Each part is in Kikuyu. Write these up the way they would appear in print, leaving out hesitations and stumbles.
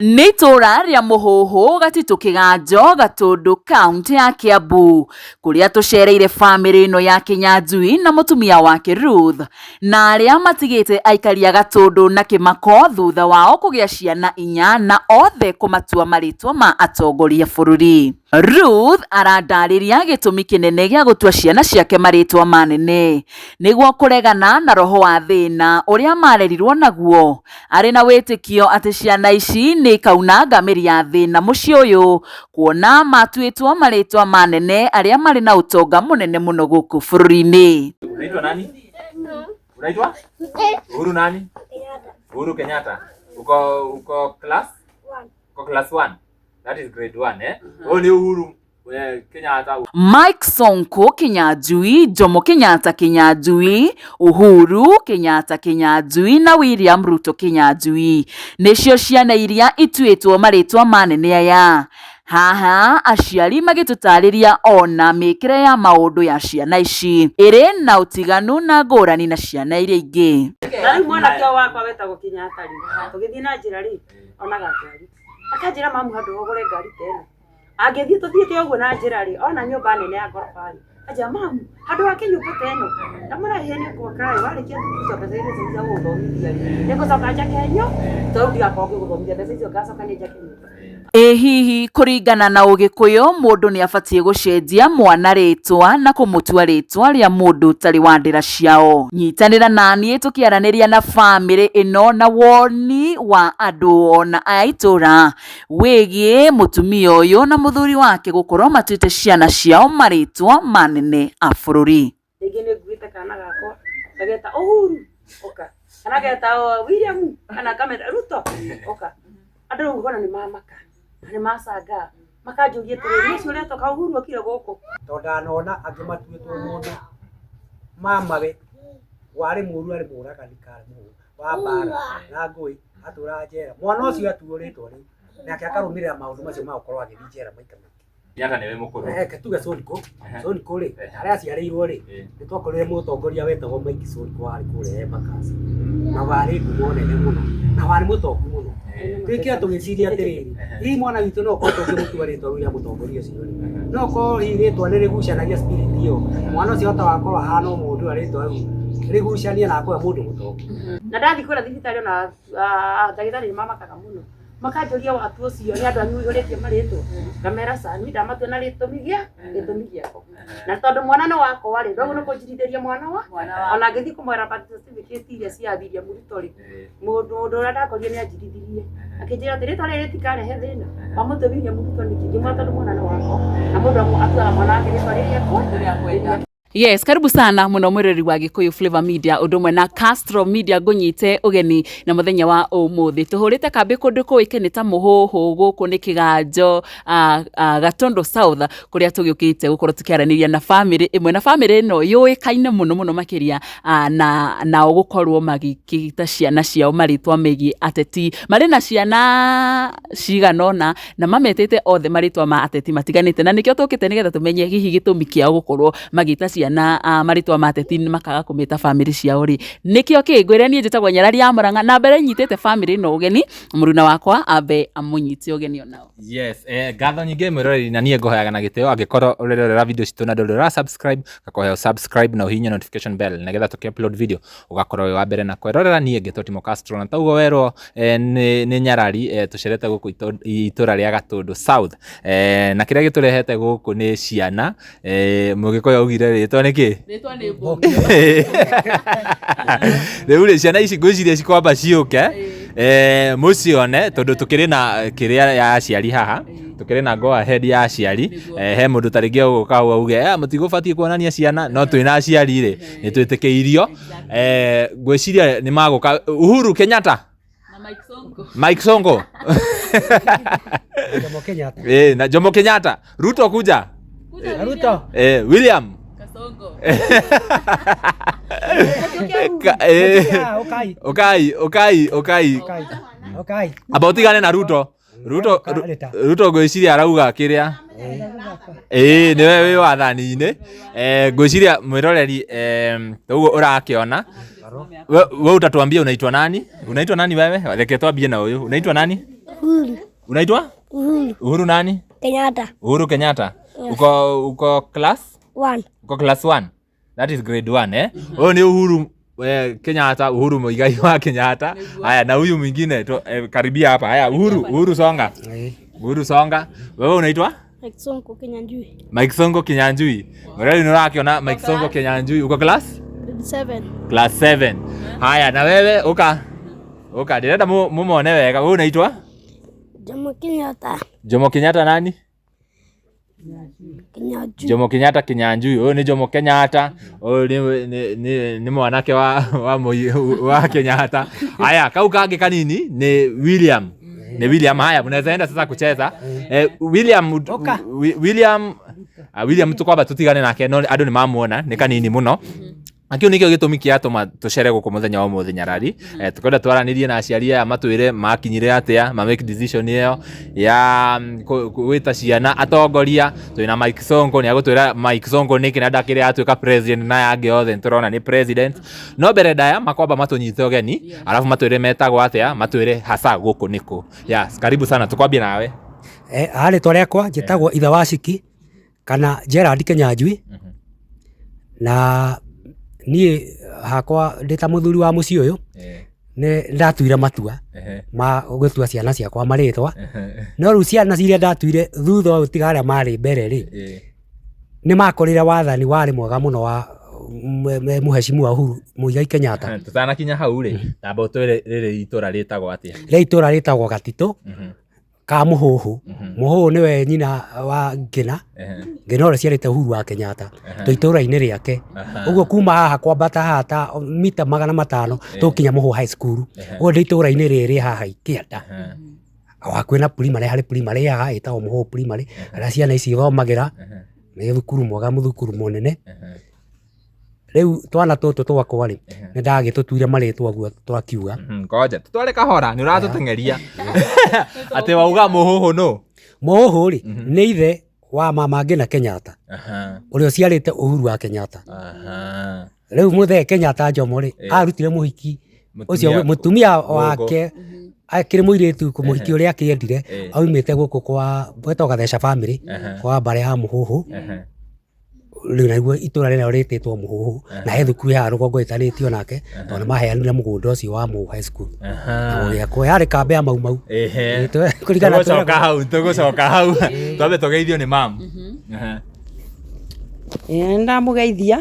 Nĩ itũũra rĩa Mũhũhũ, Gatitũ Kĩganjo, Gatũndũ, kaũntĩ ya Kiambu, kũrĩa tũcereire bamĩrĩ ĩno ya Kĩnyanjui na mũtumia wake Ruth, na arĩa matigĩte aikari a Gatũndũ na kĩmako thutha wao kũgĩa ciana inya na othe kũmatua marĩtwa ma atongoria bũrũri. Ruth arandarĩria gĩtũmi kĩnene gĩa gũtua ciana ciake marĩtwa manene nĩguo kũregana na roho wa thĩna ũrĩa marerirwo naguo. Arĩ na wĩtĩkio atĩ ciana ici nĩ ikaunanga mĩri ya thĩna mũciĩ ũyũ kuona matuĩtwo marĩtwa manene arĩa marĩ na ũtonga mũnene mũno gũkũ bũrũri-inĩ. Unaitwa nani? Unaitwa? Uhuru nani? Uhuru Kenyatta. Uko class? Uko class 1. That is grade 1, eh? Huyu ni Uhuru Kenyatta. Mike Sonko Kinyanjui, Jomo Kenyatta Kinyanjui, Uhuru Kenyatta Kinyanjui na William Ruto Kinyanjui nĩcio ciana iria ituĩtwo marĩtwa manene aya. Haha aciari magĩtũtarĩria ona mĩkĩre ya maũndũ ya ciana ici ĩrĩ na ũtiganu na ngũrani na ciana iria ingĩ. Na rĩu mwanake ũyũ wakwa wetagwo Kenyatta rĩ, tũgĩthiĩ na njĩra rĩ, onaga ngari. Akanjĩra mamu handũ ha ũgũre ngari ta ĩno. Angĩthiĩ tũthiĩte ũguo na njĩra rĩ, ona nyũmba nene ya ngoroba rĩ, anjĩra mamu handũ wake nyũmba ta ĩno. Ndamwĩra ĩĩ nĩ ngwaka ĩ, warĩkia thukuru tondũ mbeca iria cia gũgũthomithia rĩ, nĩngũcoka njake tondũ ndigakorwo ngĩgũthomithia mbeca icio ngacoka nĩ njake nyũmba. Ĩ hihi kũringana na ũgĩkũyũ mũndũ nĩ abatiĩ gũcenjia mwana rĩtwa na kũmũtua rĩtwa rĩa mũndũ ũtarĩ wa ndĩra ciao? Nyitanĩra naniĩ tũkĩaranĩria na bamĩrĩ ĩno na woni wa andũ ona a itũra wĩgiĩ mũtumia ũyũ na mũthuri wake gũkorwo matuĩte ciana ciao marĩtwa manene a bũrũri. Rĩngĩ nĩ nguĩte kana gakwa ngageta Uhuru ũka, kana ngeta William, kana ngameta Ruto ũka. Andũ rĩu ona nĩ mamaka na nĩ macangaa makanjũria atĩrĩrĩ, nĩ ũcio ũretoka Uhuru okire gũkũ? Tondũ ndanona angĩ matuĩtwo mũndũ mamawe warĩ mũru arĩ mũragani karĩ mũru wa mbara na ngũĩ atũraga njera. Mwana ũcio atuo rĩtwa rĩu nake akarũmĩrĩra maũndũ macio ma gũkorwo agĩthiĩ njera maita maingĩ. Kenyatta nĩwe mũkũrũ. Reke tuge Sonko, Sonko rĩ, harĩa aciarĩirwo rĩ, nĩ twakorire mũtongoria wetagwo Mike Sonko warĩ kũrĩa Embakasi na warĩ ngumo nene mũno na warĩ mũtongu mũno. Twĩkĩra tũgĩciria atĩrĩrĩ, hihi mwana witũ no ũkorwo tũngĩmũtua rĩtwa rĩu rĩa mũtongoria ũcio rĩ, no ũkorwo hihi rĩtwa nĩ rĩgucanagia spirit ĩyo, mwana ũcio ahota gũkorwo ahana o mũndũ na rĩtwa rĩu rĩgucanie na akorwo e mũndũ mũtongu. Na ndathiĩ kũrĩa thibitarĩ ona ndagĩtarĩ nĩ mamakaga mũno. Makanjũria watu ũcio nĩ andũ anyu ũihũrĩtie marĩtwa, ngamera ca niĩ ndamatua na gĩtũmi gĩa gĩtũmi gĩakwa. Na tondũ mwana nĩ wakwa rĩ, ndwagĩrĩirwo nĩ kũnjirithĩria mwana wa ona ngĩthiĩ kũmwĩra birth certificate iria cia William Ruto rĩ, mũndũ ũrĩa ndakorire nĩ anjirithirie akĩnjĩra atĩ rĩtwa rĩrĩ rĩtikarehe thĩna, wamũtua William Ruto nĩkĩ? Ngĩmwĩra tondũ mwana nĩ wakwa na mũndũ atuaga mwana wake rĩtwa rĩrĩa ekwenda. Yes, karibu sana muno mwirori wa Gikuyu Flavor Media undu umwe na Castro Media ngunyite ugeni na muthenya wa umuthi tuhurite kambi kundu kuikene ta muhuhu guku ni kiganjo Gatundu South kuria tugiukite gukorwo tukiaraniria na family imwe na family ino yuikaine muno muno makiria na nao gukorwo magikita ciana ciao maritwa megie ateti mari na ciana cigana ũna na mametĩte othe marĩtwa ma ateti matiganĩte na nĩkĩo tũkĩte nĩgetha tũmenye hihi gĩtũmi kĩao gũkorwo magĩta ciana marĩtwa ma ateti makaga kũmĩta bamĩrĩ ciao rĩ nĩkĩo kĩ. Ngwĩre niĩ njĩtagwo Nyarari ya Mũrang'a na mbere nyitĩte bamĩrĩ ĩno ũgeni mũruna wakwa ambe amũnyite ũgeni onao. Yes, ngatho nyingĩ mwĩroreri na niĩ ngũhoyaga na gĩtĩo angĩkorwo ũrerorera video citũ na ndũrĩ ũra subscribe ngakũhoya ũ subscribe na ũhihinye notification bell nĩgetha tũkĩ upload video ũgakorwo wĩ wa mbere na kwĩrorera. Niĩ ngetwo Timo Castro na taugo werwo nĩ nyarari tũcerete gũkũ itũra rĩa Gatũndũ South na kĩrĩa gĩtũrehete gũkũ nĩ ciana Mũgĩkũyũ augire rĩtwa nĩ kĩ? Rĩtwa nĩ Mbũngĩ. Rĩu rĩ ciana ici ngwĩciria cikwamba ciũke mũcione tondũ tũkĩrĩ na kĩrĩa ya aciari haha tũkĩrĩ na go ahead ya aciari he mũndũ ta rĩngĩ ũgũka hau auge mũtigũbatiĩ kuonania ciana no twĩna aciari rĩ nĩ twĩtĩkĩirio ngwĩciria nĩ magũka Uhuru Kenyatta Na Mike Sonko. Mike Sonko. Jomo Kenyatta. Na Jomo Kenyatta. Ruto kuja. Kuja Ruto. William. Kasongo. Ukai. Ukai, ukai, ukai. Ukai. Ukai. Amba utigane na Ruto. Ruto Ruto. Ruto ngwĩciria arauga kĩrĩa ĩĩ nĩwe wĩ wathani-inĩ. Ngwĩciria mwĩroreri ũguo ũrakĩona we utatuambia unaitwa nani? Unaitwa nani wewe? Reke twambie na ũyũ. Unaitwa nani? Uhuru. Unaitwa Uhuru. Uhuru nani? Kenyatta. Uhuru Kenyatta. Uko class? One. Uko class 1. That is grade 1 eh. Huyu ni Uhuru Kenyatta, Uhuru Muigai wa Kenyatta. Haya, na huyu mwingine karibia hapa. Haya, Uhuru songa. Uhuru songa. Wewe unaitwa? Mike Sonko Kinyanjui. Mike Sonko Kinyanjui. Mradi ni unakiona Mike Sonko Kinyanjui. Uko class? Grade 7. Class 7. Haya, na wewe uka ndĩrenda mumone wega. Wewe unaitwa? Jomo Kenyatta. Jomo Kenyatta nani? Kinyanjui. Jomo Kenyatta Kinyanjui. Huyu ni Jomo Kenyatta. Huyu ni mwanake wa Kenyatta. Haya, kau kangĩ kanini ni William. Ni William. Haya, mnaweza enda sasa kucheza. William William William tukwamba tutigane nake no andũ nĩ mamuona nĩ kanini mũno. Na kĩu nĩkĩo gĩtũmi kĩatũma tũcere gũkũ mũthenya wa ũmũthĩ nyarari. Tũkwenda twaranĩrie na aciari aya matwĩre makinyire atĩa ma make decision ĩyo ya gwĩta ciana atongoria. Twĩna Mike Sonko, nĩ agũtwĩra Mike Sonko nĩkĩ na ndakĩrĩ atuĩka president na aya angĩ othe nĩtũrona nĩ president. No mbere ndaya makwamba matũnyite ũgeni alafu matwĩre metagwo atĩa, matwĩre hasa gũkũ nĩkũ. Yes, karibu sana, tukwambie nawe. Rĩtwa rĩakwa njĩtagwo Ithe wa Ciki kana Gerald Kinyanjui. Na niĩ hakwa ndĩ ta mũthuri wa mũciĩ ũyũ nĩ ndatuire matua ma gũtua ciana ciakwa marĩtwa. No rĩu ciana iria ndatuire thutha ũyũ tiga arĩa marĩ mbere rĩ, nĩ makorire wathani warĩ mwega mũno wa mũheshimiwa Uhuru Muigai Kenyatta. Tutanakinya hau rĩ, tamba ũtwĩre rĩrĩ itũra rĩtagwo atĩa? Rĩa itũra rĩtagwo Gatitũ ka Mũhũhũ. Mũhũhũ nĩwe nyina wa Ngĩna. Ngĩna ũrĩa ciarĩte Uhuru wa Kenyatta twĩ itũra-inĩ rĩake. Ũguo kuma haha kwambata haha ta mita 500 tũkinya Mũhũhũ High School. Ũguo ndĩ itũra-inĩ rĩrĩ haha Kĩanda. Hakuhĩ na primary, harĩ primary haha ĩtagwo Mũhũhũ primary, harĩa ciana ici ithomagĩra. Nĩ thukuru mwega, thukuru mũnene. Rĩu twana tũtũ twakwa rĩ, nĩ ndagĩtũtuire marĩtwa ũguo twakiuga. Ngoja tutware kahora, nĩ ũratũteng'eria. Atĩ wauga Mũhũhũ nũ? Mũhũhũ rĩ, nĩ ithe wa mama Ngĩna Kenyatta, ũrĩa ũciarĩte Uhuru wa Kenyatta. Rĩu mũthee Kenyatta Jomo rĩ, arutire mũhiki ũcio mũtumia wake akĩrĩ mũirĩtu mũhiki ũrĩa akĩendire, aumĩte gũkũ kwa gwetagwo Gatheca family, kwa mbarĩ ya Mũhũhũ. Rĩu naguo itũra rĩrĩa rĩtĩtwo Mũhũhũ, na he thukuru ya rũgongo ĩtanĩtio nake, tondũ nĩ maheanire mũgũnda ũcio wa Mũhũhũ High School. Na gũgĩakwo yarĩ kambĩ ya Mau Mau. Kũringana Tũgũcoka hau, twambe tũgeithio nĩ mam. Nĩndamũgeithia.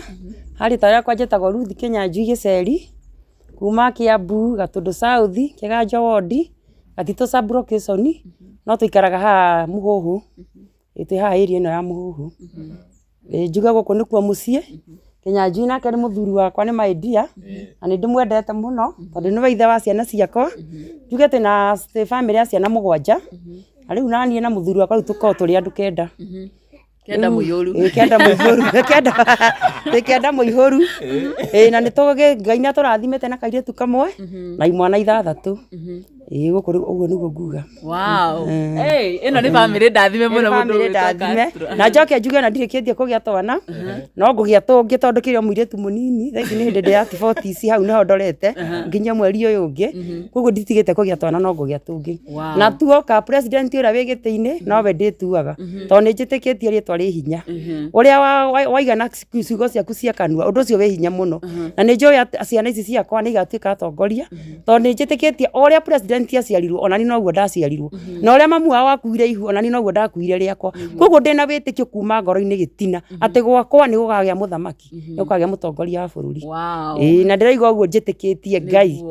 Harĩ rĩtwa rĩakwa njĩtagwo Ruth Kinyanjui Gĩceri, kuma Kiambu, Gatũndũ South, Kĩganjo ward, Gatitũ sub location, no tũikaraga haha Mũhũhũ. Twĩ haha area ĩno ya Mũhũhũ. Njuge gũkũ nĩkuo mũciĩ. Kinyanjui nake nĩ mũthuri wakwa, nĩ my dear, na nĩ ndĩmwendete mũno tondũ nĩwe ithe wa ciana ciakwa. Njuge twĩna family ya ciana 7, na rĩu naniĩ na mũthuri wakwa rĩu tũkoragwo tũrĩ andũ 9. Kenda mũiyũru. Kenda mũihũru. Twĩ kenda mũihũru. Na nĩ Ngai nĩ atũrathimĩte na kairĩtu kamwe na imwana 6. Gũkũ rĩu ũguo nĩguo nguga. Wow. Ĩno nĩ bamĩrĩ ndathime mũno mũndũ Bamĩrĩ ũgwĩtwo ndathime. Castro. Na njoke njuge ona ndirĩkĩtie kũgĩa twana, no ngũgĩa tũngĩ tondũ kĩrĩ o mũirĩtu mũnini. Thaa ici nĩ hĩndĩ ndĩ ya forties, hau nĩho ndorete nginya mweri ũyũ ũngĩ. Koguo nditigĩte kũgĩa twana, no ngũgĩa tũngĩ. Na tuoka president ũrĩa wĩ gĩtĩ-inĩ nowe ndĩtuaga, tondũ nĩ njĩtĩkĩtie rĩtwa rĩ hinya. Ũrĩa waigana ciugo ciaku cia kanua, ũndũ ũcio wĩ hinya mũno. Na nĩ njũĩ atĩ ciana ici ciakwa nĩ igatuĩka atongoria, tondũ nĩ njĩtĩkĩtie o ũrĩa president aciarirwo, ona niĩ noguo ndaciarirwo. Na ũrĩa mamu wao akuire ihu, ona niĩ noguo ndakuire rĩakwa. Koguo ndĩna wĩtĩkio kuma ngoro-inĩ gĩtina atĩ gwakwa nĩ gũkagĩa mũthamaki, nĩ gũkagĩa mũtongoria wa bũrũri. Na ndĩraigua ũguo njĩtĩkĩtie Ngai.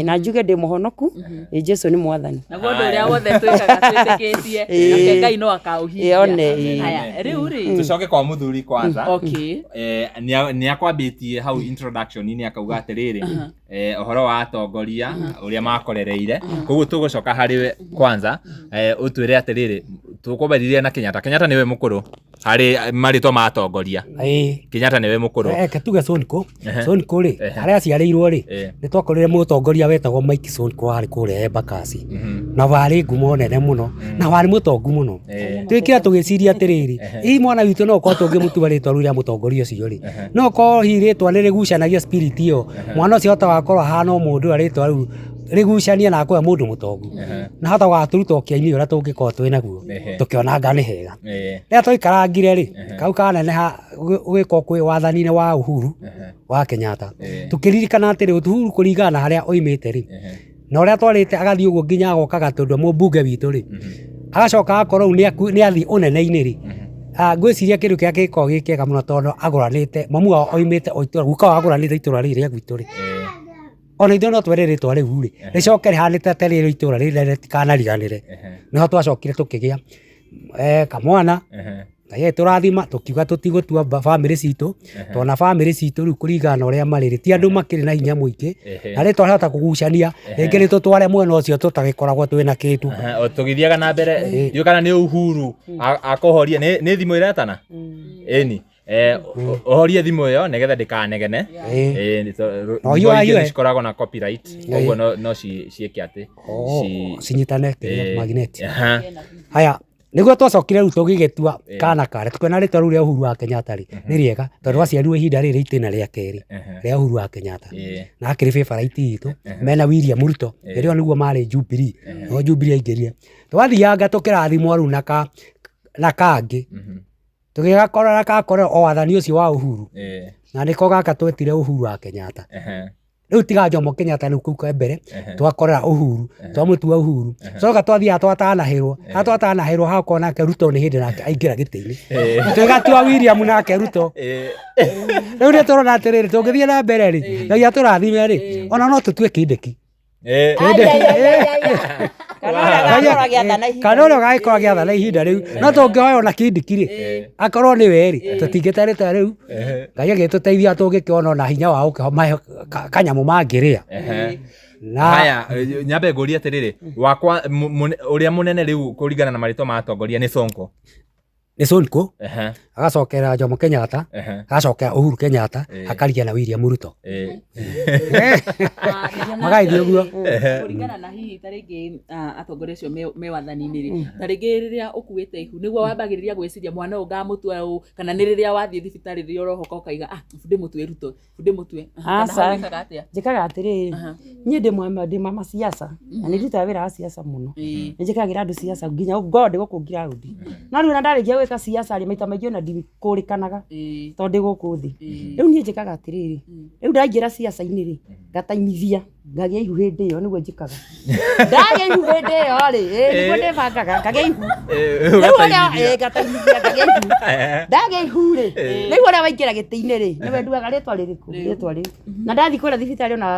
Na njuge ndĩ mũhonoku, Jesũ nĩ mwathani. Naguo ũndũ ũrĩa wothe twĩkaga twĩtĩkĩtie, nake Ngai no akaũhingia. One, Haya, rĩu rĩ. Tũcoke kwa mũthuri kwanza. Nĩ akwambĩtie hau introduction-inĩ akauga atĩrĩrĩ, ũhoro wa atongoria ũrĩa makorereire. Koguo tũgũcoka harĩ we kwanza, ũtwĩre atĩrĩrĩ, tũkwambĩrĩria na Kenyatta. Kenyatta nĩwe mũkũrũ harĩ marĩtwa ma atongoria. Kenyatta nĩwe mũkũrũ. Reke tuge Sonko. Sonko rĩ, harĩa aciarĩirwo rĩ, nĩ twakorire mũtongoria wetagwo Mike Sonko warĩ kũrĩa Embakasi. Na warĩ ngumo nene mũno, na warĩ mũtongu mũno. Twĩkĩra tũgĩciria atĩrĩrĩ, hihi mwana witũ no ũkorwo tũngĩmũtua rĩtwa rĩu rĩa mũtongoria ũcio rĩ, no ũkorwo hihi rĩtwa nĩ rĩgucanagia spirit ĩyo, mwana ũcio ahotaga gũkorwo ahana o mũndũ ũrĩa rĩtwa rĩu rĩgucanie na akũhe mũndũ mũtongu na hota gũgatũruta ũkĩa-inĩ ũrĩa tũngĩkorwo twĩ naguo Ehe. tũkĩonanga nĩ hega Ĩĩ. rĩrĩa twaikarangire rĩ kau kaneneha gũgĩkorwo kwĩ wathani-inĩ wa Uhuru wa Kenyatta Ĩĩ. tũkĩririkana atĩrĩ Uhuru kũringana na harĩa oimĩte rĩ Ehe. na ũrĩa twarĩte agathiĩ ũguo nginya agoka gatũndũ mũmbunge witũ rĩ agacoka agakorwo rĩu nĩ athiĩ ũnene-inĩ rĩ Ah, ngwĩciria kĩndũ kĩrĩa kĩngĩkorwo gĩ kĩega mũno tondũ agũranĩte mamu wao oimĩte o itũra guka wao agũranĩte itũra rĩrĩ rĩa gwitũ rĩ Ĩĩ. ona ithuĩ no twere rĩtwa rĩu rĩ rĩcoke rĩhanĩte ta rĩrĩ itũra rĩrĩ rĩtikanariganĩre Ehe. nĩho twacokire tũkĩgĩa eh, kamwana Ehe. Ngai agĩtũrathima tũkiuga tũtigũtua bamĩrĩ citũ tona bamĩrĩ citũ rĩu kũringana na ũrĩa marĩ rĩ ti andũ makĩrĩ na hinya mũingĩ Ehe. na rĩtwa rĩhota kũgucania rĩngĩ rĩtũtware mwena ũcio tũtagĩkoragwo twĩna kĩndũ Aha, o tũgĩthiaga na mbere ndiũĩ kana nĩ Uhuru akũhoria nĩ thimũ ĩretana ĩni Eh, ũhorie thimũ ĩyo nĩgetha ndĩkanegene Ĩĩ. Ĩĩ, No nyĩmbo hiũa ingĩ hiũe. nĩ cikoragwo na copyright koguo no ciĩke atĩ Oh, cinyitane kĩrĩa Ĩĩ. magnet Aha. haya nĩguo twacokire rĩu tũgĩgĩtua kana karĩa tũkĩona rĩtwa rĩu rĩa Uhuru wa Kenyatta rĩ nĩ rĩega tondũ aciarirwo ihinda rĩrĩ itĩna rĩa kerĩ Ehe. rĩa Uhuru wa Kenyatta Ĩĩ. na akĩrĩ favorite itũ mena William Ruto hĩndĩ ĩyo nĩguo marĩ Jubilee no Jubilee aingĩrire twathianga tũkĩrathimwo rĩu na ka na kangĩ Mhm. tũgĩgakora gakora o wathani ũcio wa Uhuru Ĩĩ. na nĩko gaka twetire Uhuru wa Kenyatta Ehe. rĩu tiga Jomo Kenyatta rĩu kau ka mbere Ehe. twakorera Uhuru twamũtua Uhuru coka twathiaga twatanahĩrwo ha twatanahĩrwo hakorwo nake Ruto nĩ hĩndĩ nake aingĩra gĩtĩ-inĩ tũgĩgatua William nake Ruto Ĩĩ. rĩu nĩ tũrona atĩrĩrĩ tũngĩthiĩ na mbere rĩ Ngai atũrathime rĩ ona no tũtue Kindiki Ĩĩ. Kana ũrĩa agakorwo agĩathana ihinda kana ũrĩa ũgagĩkorwo agĩathana ihinda rĩu no tũngĩhoya ona Kindiki rĩ akorwo nĩ we rĩ tũtingĩte rĩtwa rĩu Ehe. Ngai agĩtũteithia tũngĩkĩona ona hinya wa gũkĩmahe kanyamũ mangĩrĩa Ehe. na haya eh, nyambe ngũrie atĩrĩrĩ wakwa ũrĩa mũnene rĩu kũringana na marĩtwa ma atongoria nĩ Sonko nĩ Sonko Ehe. agacokera Jomo Kenyatta Ehe. agacokera Uhuru Kenyatta Ĩĩ. akarigia na William Ruto Ĩĩ. Magaithiĩ ũguo. Kũringana na hihi ta rĩngĩ atongoria acio me wathani-inĩ rĩ ta rĩngĩ rĩrĩa ũkuĩte ihu nĩguo wambagĩrĩria gwĩciria mwana ũyũ ngamũtua ũũ kana nĩ rĩrĩa wathiĩ thibitarĩ rĩrĩa ũrohoka ũkaiga ah ndĩmũtue Ruto ndĩmũtue Kana Aca. hau wĩkaga atĩa Njĩkaga atĩrĩrĩ niĩ ndĩ mama ndĩ mama siasa na nĩ ndutaga wĩra wa siasa mũno Ĩĩ. nĩ njĩkagĩra andũ siasa nginya ngorwo ndĩ gũkũ ngiraũndi no rĩu ona ndarĩkia gwĩka siasa rĩ maita maingĩ ona ndikũrĩkanaga Ĩĩ. tondũ ndĩ gũkũ thĩ Ĩĩ. rĩu niĩ njĩkaga atĩrĩrĩ rĩu ndaingĩra siasa-inĩ rĩ ngataimithia ngagĩa ihu hĩndĩ ĩyo nĩguo njĩkaga ndagĩa ihu hĩndĩ ĩyo rĩ ĩĩ, nĩguo ndĩbangaga ngagĩa ihu Ĩĩ, rĩu ũrĩa ũgataimithia. ĩĩ, ngataimithia ngagĩa ihu ndagĩa ihu rĩ rĩu ũrĩa waingĩra gĩtĩ-inĩ rĩ nĩwe nduaga rĩtwa rĩrĩkũ rĩtwa rĩu na ndathiĩ kũrĩa thibitarĩ ona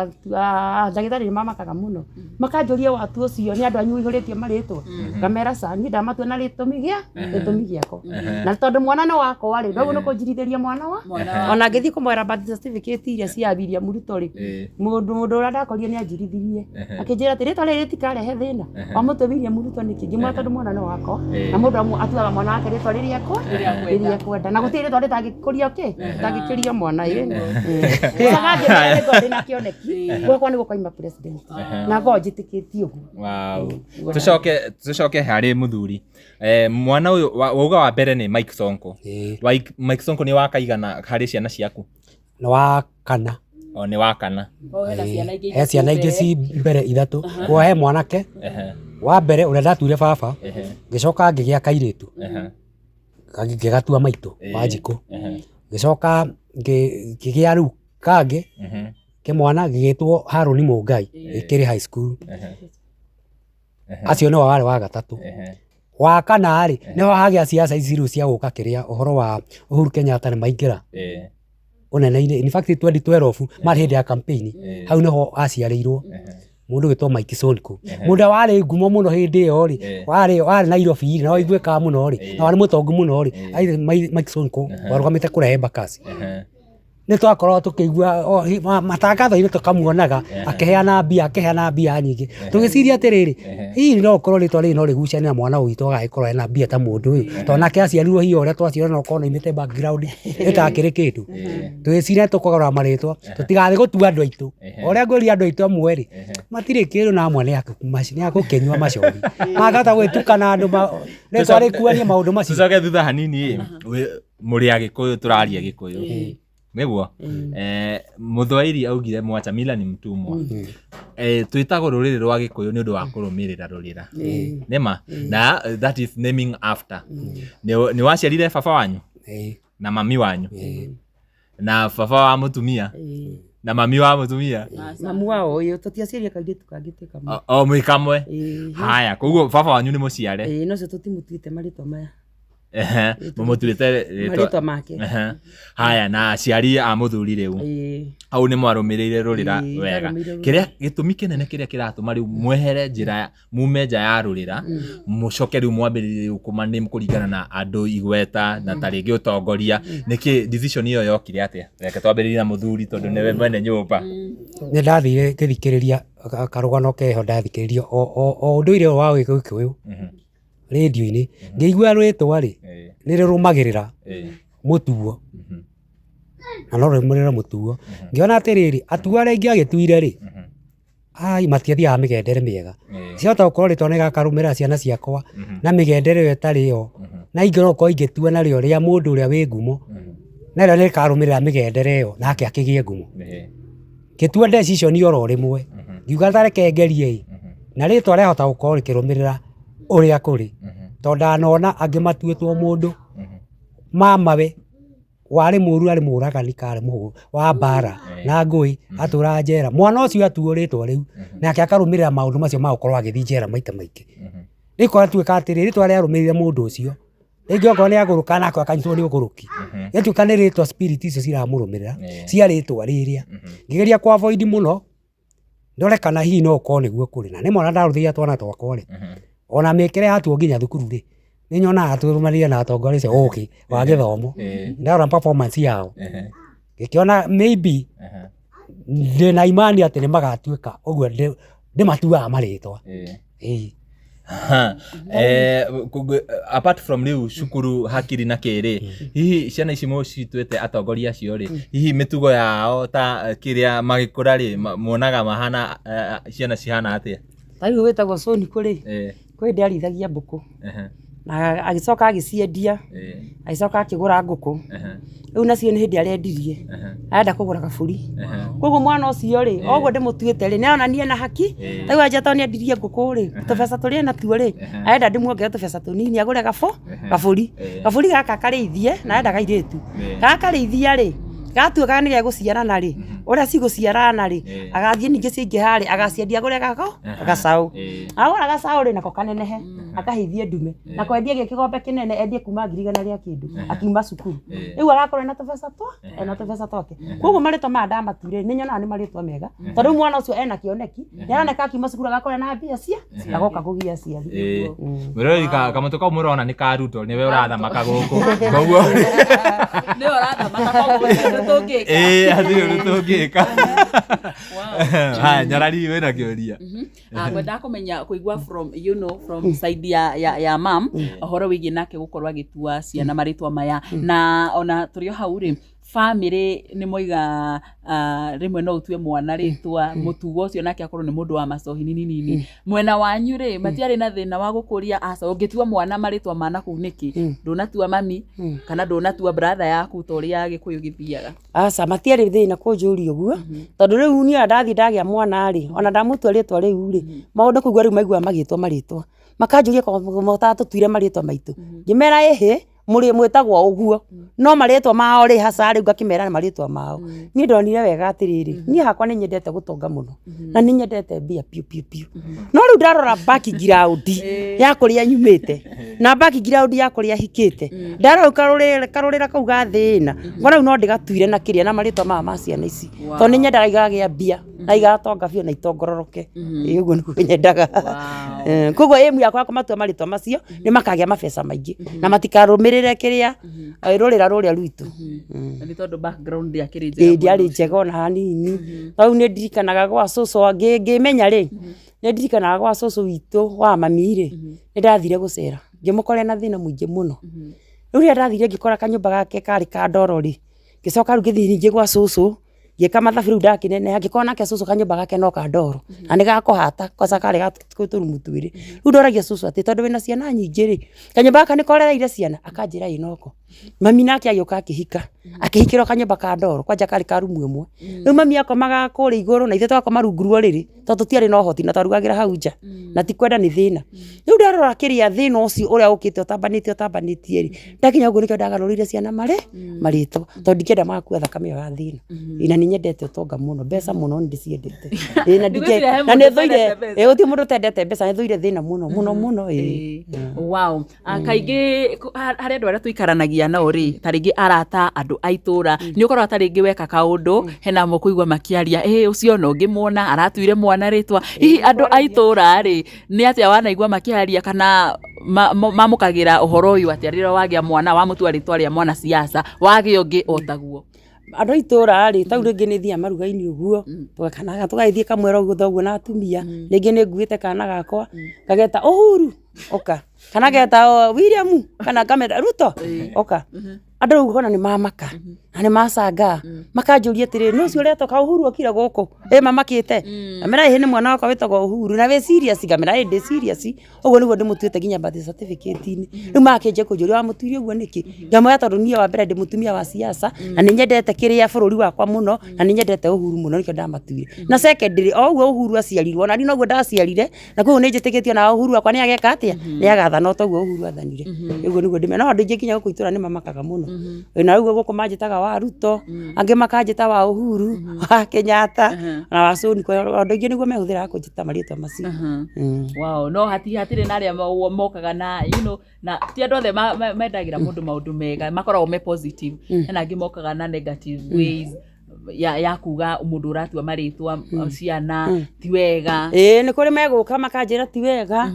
ndagĩtarĩ nĩ mamakaga mũno makanjũria watu ũcio nĩ andũ anyu ũihũrĩtie marĩtwa ngamera ca niĩ ndamatua na gĩtũmi gĩa gĩtũmi gĩakwa na tondũ mwana nĩ wakwa rĩ noguo nĩ kũnjirithĩria mwana wa Mwana wa- ona ngĩthiĩ kũmoera birth certificate iria cia William Ruto rĩ Ĩĩ. mũndũ mũndũ ũrĩa ndakorire nĩ anjirithirie akĩnjĩra atĩ rĩtwa rĩrĩ rĩtikarehe thĩna wamũtue William Ruto nĩkĩ ngĩmwĩra tondũ mwana nĩ wakwa na mũndũ atuaga mwana wake rĩtwa rĩrĩa Rĩrĩa rĩrĩa ekwenda na gũtirĩ rĩtwa rĩtangĩkũria kĩ rĩtangĩkĩrio mwana ĩ ngĩmera nĩ ngorwo ndĩna kĩoneki gwakwa nĩ gũkoima president na ngorwo njĩtĩkĩtie ũguo Wow. Tucoke tucoke harĩ mũthuri eh, mwana ũyũ wauga wa mbere nĩ Mike Sonko Ĩĩ. Mike Sonko nĩ wa kaigana harĩ ciana ciaku nĩ wa kana o nĩ wa kana Oh, hena ciana ingĩ he ciana ingĩ ci mbere ithatũ kwa he mwanake Ehe, wa mbere ũrĩa ndatuire baba ehe, ngĩcoka ngĩgĩa kairĩtu ehe, ngĩgatua maitũ Ĩĩ. Wanjikũ ehe, ngĩcoka ngĩgĩa rĩu kangĩ mhm, kĩmwana gĩgĩtwo Harũni Mũngai gĩkĩrĩ high school ehe, acio nĩo warĩ wa gatatũ ehe, wa kana rĩ nĩho hagĩa ciaca ici rĩu cia gũka kĩrĩa ũhoro wa Uhuru Kenyatta nĩ maingĩra ĩĩ, ũnene-inĩ in fact 2012 marĩ hĩndĩ ya campaign Ĩĩ. hau nĩho aciarĩirwo ehe, mũndũ ũgĩtwo Mike Sonko mũndũ ũrĩa warĩ ngumo mũno hĩndĩ ĩyo rĩ Ĩĩ. warĩ Nairobi rĩ na waiguĩkaga mũno rĩ na warĩ mũtongu mũno rĩ aarĩ Mike Sonko warũgamĩte kũrĩa Embakasi ehe, nĩ twakoragwo tũkĩigua matangatho-inĩ tũkamuonaga akĩheana mbia akĩheana mbia nyingĩ tũgĩciria atĩrĩrĩ hihi no ũkorwo rĩtwa rĩrĩ no rĩgucanie na mwana witũ agagĩkorwo ena mbia ta mũndũ ũyũ tondũ nake aciarirwo hihi o ũrĩa twaciarirwo no ũkorwo nĩaumĩte background ĩtakĩrĩ kĩndũ tũgĩciria tũkũgarũra marĩtwa tũtigathiĩ gũtua andũ aitũ O ũrĩa ngwĩrire andũ aitũ amwe rĩ matirĩ kĩndũ na amwe nĩ akũkĩnyua macori makahota gwĩtukana andũ rĩtwa rĩkuanie maũndũ macio tucoke thutha hanini ĩ, mũrĩ agĩkũyũ tũraria gĩkũyũ Nĩguo mũthwairi augire mwacha mila ni mtumwa. Twĩtagwo rũrĩrĩ rwa Gĩkũyũ nĩ ũndũ wa kũrũmĩrĩra rũrĩra. Nĩma na that is naming after. Nĩ waciarire baba wanyu na mami wanyu na baba wa mũtumia na mami wa mũtumia. Mamu wao ĩyo tũtiaciaria kairĩtu kangĩ twĩ kamwe. O mwĩ kamwe. Ĩĩ. Haya, koguo baba wanyu nĩ mũciare. Ĩĩ, no cio tũtimũtuĩte marĩtwa maya. Ehe, mũmũtuĩte rĩtwa. Marĩtwa make. Ehe. Haya, na aciari a mũthuri rĩu Ĩĩ. hau nĩ mwarũmĩrĩire rũrĩra Ĩĩ, wega. ndarũmĩrĩire rũrĩra. Kĩrĩa gĩtũmi kĩnene kĩrĩa kĩratũma rĩu mwehere njĩra mume nja ya rũrĩra mũcoke rĩu mwambĩrĩrie rĩu kũmaname kũringana na andũ igweta na ta rĩngĩ ũtongoria, nĩkĩ decision ĩyo yokire atĩa? Reke twambĩrĩrie na mũthuri tondũ nĩwe mwene nyũmba. Nĩ ndathire ngĩthikĩrĩria karũgano keho ndathikĩrĩria o ũndũire ũyũ wa Gĩkũyũ rĩndiũ-inĩ, ngĩigua rĩtwa rĩ nĩ rĩrũmagĩrĩra mũtuo na no rĩrũmĩrĩre mũtuo. Ngĩona atĩrĩrĩ, atua arĩa ingĩagĩtuire rĩ, ai matiathiaga mĩgendere mĩega. Ciahota gũkorwo rĩtwa nĩgakarũmĩrĩra ciana ciakwa na mĩgendere ĩyo ĩtarĩ yo, na ingĩona gũkorwo ingĩtua narĩo rĩa mũndũ ũrĩa wĩ ngumo, narĩo nĩrĩkarũmĩrĩra mĩgendere ĩyo nake akĩgĩe ngumo. Ngĩtua decision oro rĩmwe, ngiuga ta reke ngerie ĩ, na rĩtwa rĩahota gũkorwo rĩkĩrũmĩrĩra ũrĩa kũrĩ, tondũ ndanona angĩ matuĩtwo mũndũ mamawe warĩ mũru, arĩ mũragani kana arĩ mũhũ wa mbara na ngũĩ, atũraga njera. Mwana ũcio atuo rĩtwa rĩu nake akarũmĩrĩra maũndũ macio ma gũkorwo agĩthiĩ njera maita maingĩ. Rĩu gwatuĩka atĩrĩ, rĩtwa rĩarũmĩrĩire mũndũ ũcio, rĩngĩ okorwo nĩ agũrũka nake akanyitwo nĩ ũgũrũki, gĩatuĩka nĩ rĩtwa spirit icio ciramũrũmĩrĩra cia rĩtwa rĩrĩa. Ngĩgeria kũ avoid mũno ndore kana hihi no ũkorwo nĩguo kũrĩ, na nĩma ona ndarũthĩria twana twakwa rĩ, ona mĩkĩre yatuo nginya thukuru rĩ, nĩ nyonaga tũrũmanĩire na atongoria acio ũgĩ wa gĩthomo, ndarora performance yao ngĩkĩona maybe ndĩna imani atĩ nĩ magatuĩka ũguo ndĩmatuaga marĩtwa. Ĩĩ. Apart from rĩu cukuru hakiri na kĩrĩ, hihi ciana ici mũcituĩte atongoria acio rĩ, hihi mĩtugo yao ta kĩrĩa magĩkũra rĩ, muonaga mahana ciana cihana atĩa? Ta rĩu wĩtagwo Soniko rĩ, kwĩ hĩndĩ arĩithagia mbũkũ na agĩcoka agĩciendia, agĩcoka akĩgũra ngũkũ. Rĩu nacio nĩ hĩndĩ arendirie, arenda kũgũra gabũri. Koguo mwana ũcio rĩ, o ũguo ndĩmũtuĩte rĩ, nĩaronania ena haki, ta rĩu anjia tondũ nĩendirie ngũkũ rĩ, tũbeca tũrĩa enatuo rĩ, arenda ndĩmuongerere tũbeca tũnini agũre gabũri. Gabũri gaka karĩithie, na arenda kairĩtu. Gakarĩithia rĩ, gatuĩka nĩ gegũciarana rĩ, ũrĩa cigũciarana rĩ, agathiĩ ningĩ ciaingĩha rĩ, agaciendia agũre gacaũ. Agũra gacaũ rĩ, nako kanenehe, akahithie ndume. Nako endie gĩ kĩgombe kĩnene, endie kuma ngiri igana rĩa kĩndũ, akiuma cukuru. Rĩu arakorwo ena tũbeca ena tũbeca twake. Koguo marĩtwa maya ndamatuire nĩ nyonaga nĩ marĩtwa mega, tondũ rĩu mwana ũcio ena kĩoneki, nĩ aroneka akiuma cukuru agakorwo ena mbia cia, agoka kũgia aciari. Mwĩroreri kamũtũ kau mũrona nĩ ka Ruto, nĩwe ũrathamaka gũkũ. Koguo Nĩwe ũrathamaka, koguo gũtirĩ ũndũ tũngĩka. Ĩĩ, hatirĩ ũndũ tũngĩka. Haya, Nyarari wĩna kĩũria. Ngwendaga kũmenya kũigua from you know from side ya mam ũhoro wĩgiĩ nake gũkorwo agĩtua ciana marĩtwa maya, na ona tũrĩ o hau rĩ, family nĩ moiga rĩmwe no ũtue mwana rĩtwa mũtugo ũcio nake akorwo nĩ mũndũ wa macohi nini nini. Mwena wanyu rĩ, matiarĩ na thĩna wa gũkũria aca ũngĩtua mwana marĩtwa ma nakũu nĩkĩ ndũnatua mami kana ndũnatua brother yaku ta ũrĩa Gĩkũyũ gĩthiaga? Aca matiarĩ thĩna kũnjũria ũguo, tondũ rĩu niĩ ona ndathiĩ ndagĩa mwana rĩ, ona ndamũtua rĩtwa rĩu rĩ, maũndũ kũigua rĩu maiguaga magĩtwo marĩtwa. Makanjũria korwo mũtatũtuire marĩtwa maitũ. Ngĩmera ĩhĩ, mũrĩ mwĩtagwo ũguo, no marĩtwa mao rĩ, haca rĩu ngakĩmera marĩtwa mao. Niĩ ndonire wega atĩrĩrĩ, niĩ hakwa nĩ nyendete gũtonga mũno, na nĩ nyendete mbia piũ piũ piũ. No rĩu ndarora background ya kũrĩa nyumĩte, na background ya kũrĩa hikĩte, ndarora rĩu karũrĩra kau ga thĩna, ngona rĩu no ndĩgatuire na kĩrĩa na marĩtwa maya ma ciana ici. Tondũ nĩ nyendaga igagĩa mbia, na igatonga biũ na itongororoke. Ĩĩ ũguo nĩguo nyendaga. Koguo aim yakwa ya kũmatua marĩtwa macio, nĩ makagĩa mabeca maingĩ, na matikarũmĩrĩre kĩrĩa rũrĩra rũrĩa rwitũ. Na nĩ tondũ background ndĩakĩrĩ njega Ĩĩ ndĩarĩ mũno. njega ona hanini. Tondũ nĩ ndirikanaga gwa cũcũ ngĩmenya rĩ, nĩ ndirikanaga gwa cũcũ witũ wa mami rĩ, nĩ ndathire gũcera, ngĩmũkora ena thĩna mũingĩ mũno. Rĩu rĩrĩa ndathire ngĩkora kanyũmba gake karĩ ka ndoro rĩ, ngĩcoka rĩu ngĩthiĩ ningĩ gwa cũcũ, Ngĩka mathabu rĩu ndakineneha, ngĩkorwo nake cũcũ kanyũmba gake no ka ndoro na nĩ gakũhata kwaca karĩ ga tũrumu twĩrĩ. Rĩu ndoragia cũcũ atĩ tondũ wĩna ciana nyingĩ rĩ, kanyũmba gaka nĩ korereire ciana? Akanjĩra ĩĩ noko. Mami nake agĩũka akĩhika, akĩhikĩra o kanyũmba ka ndoro kwanja karĩ ka rumu ĩmwe. Rĩu mami akomaga kũrĩa igũrũ na ithuĩ tũgakoma rungu rwa ũrĩrĩ tondũ tũtiarĩ na ũhoti na twarugagĩra hau nja na ti kwenda nĩ thĩna. Rĩu ndarora kĩrĩa thĩna ũcio ũrĩa ũkĩte ũtambanĩtie ũtambanĩtie rĩ, ndakinya ũguo nĩkĩo ndagarũrĩire ciana marĩ marĩtwa tondũ ndingĩenda magakua thakame ĩyo ya thĩna. Na nĩ nyendete ũtonga mũno, mbeca mũno nĩ ndĩciendete. Ĩĩ na Ndigwĩciria he na mũndũ nĩ thũire, ũtendete mbeca. ĩĩ gũtirĩ mũndũ ũtendete mbeca, nĩ thũire thĩna mũno mũno mũno ĩĩ. Wow. Kaingĩ harĩ andũ arĩa tũikaranagia nao rĩ, ta rĩngĩ arata, andũ a itũra, nĩ ũkoraga ta rĩngĩ weka kaũndũ, hena amwe ũkũigua makĩaria, ĩ ũcio ona ũngĩmuona aratuire mwana rĩtwa. Hihi andũ a itũra rĩ, nĩ atĩa wanaigua makĩaria kana mamũkagĩra ũhoro ũyũ atĩa rĩrĩa wagĩa mwana wamũtua rĩtwa rĩa mwana siasa, wagĩa ũngĩ o taguo? Andũ a itũra rĩ, tau rĩngĩ nĩ thiaga maruga-inĩ ũguo, tũgakanaga tũgagĩthiĩ kamwero ũguo thoguo na atumia, rĩngĩ nĩ nguĩte kana gakwa, ngageta Uhuru ũka, kana ngeta William, kana ngameta Ruto ũka. Andũ rĩu ũkona nĩ mamaka na nĩ macangaa, makanjũria atĩrĩrĩ, nũ ũcio ũretwo ka Uhuru okire gũkũ? Ĩ mamakĩte? Ngamera ĩhĩ nĩ mwana wakwa wĩtagwo Uhuru na wĩ serious? Ngamera ĩ ndĩ serious. Ũguo nĩguo ndĩmũtuĩte nginya birth certificate-inĩ. Rĩu magakĩanjia kũnjũria wamũtuire ũguo nĩkĩ? Ngamwĩra tondũ niĩ wa mbere ndĩ mũtumia wa siasa na nĩ nyendete kĩrĩa bũrũri wakwa mũno na nĩ nyendete Uhuru mũno nĩkĩo ndamatuire. Na secondly o ũguo Uhuru aciarirwo ona niĩ noguo ndaciarire na koguo nĩ njĩtĩkĩtie ona Uhuru wakwa nĩ ageka atĩa? Nĩ agathana o ta ũguo Uhuru athanire. Ũguo nĩguo ndĩmeraga. No andũ aingĩ nginya gũkũ itũra nĩ mamakaga mũno. Na rĩu gũkũ manjĩtaga wa Ruto, angĩ makanjĩta wa Uhuru, wa Kenyatta na wa Sonko. Andũ aingĩ nĩguo mehũthĩraga kũnjĩta marĩtwa macio. Wow, no hatirĩ na arĩa mokaga na you know, na ti andũ othe mendagĩra mũndũ maũndũ mega, makoragwo me positive. Hena angĩ mokaga na negative ways ya kuga mũndũ ũratua marĩtwa ciana ti wega. Ĩĩ nĩ kũrĩ megũka makanjĩra ti wega,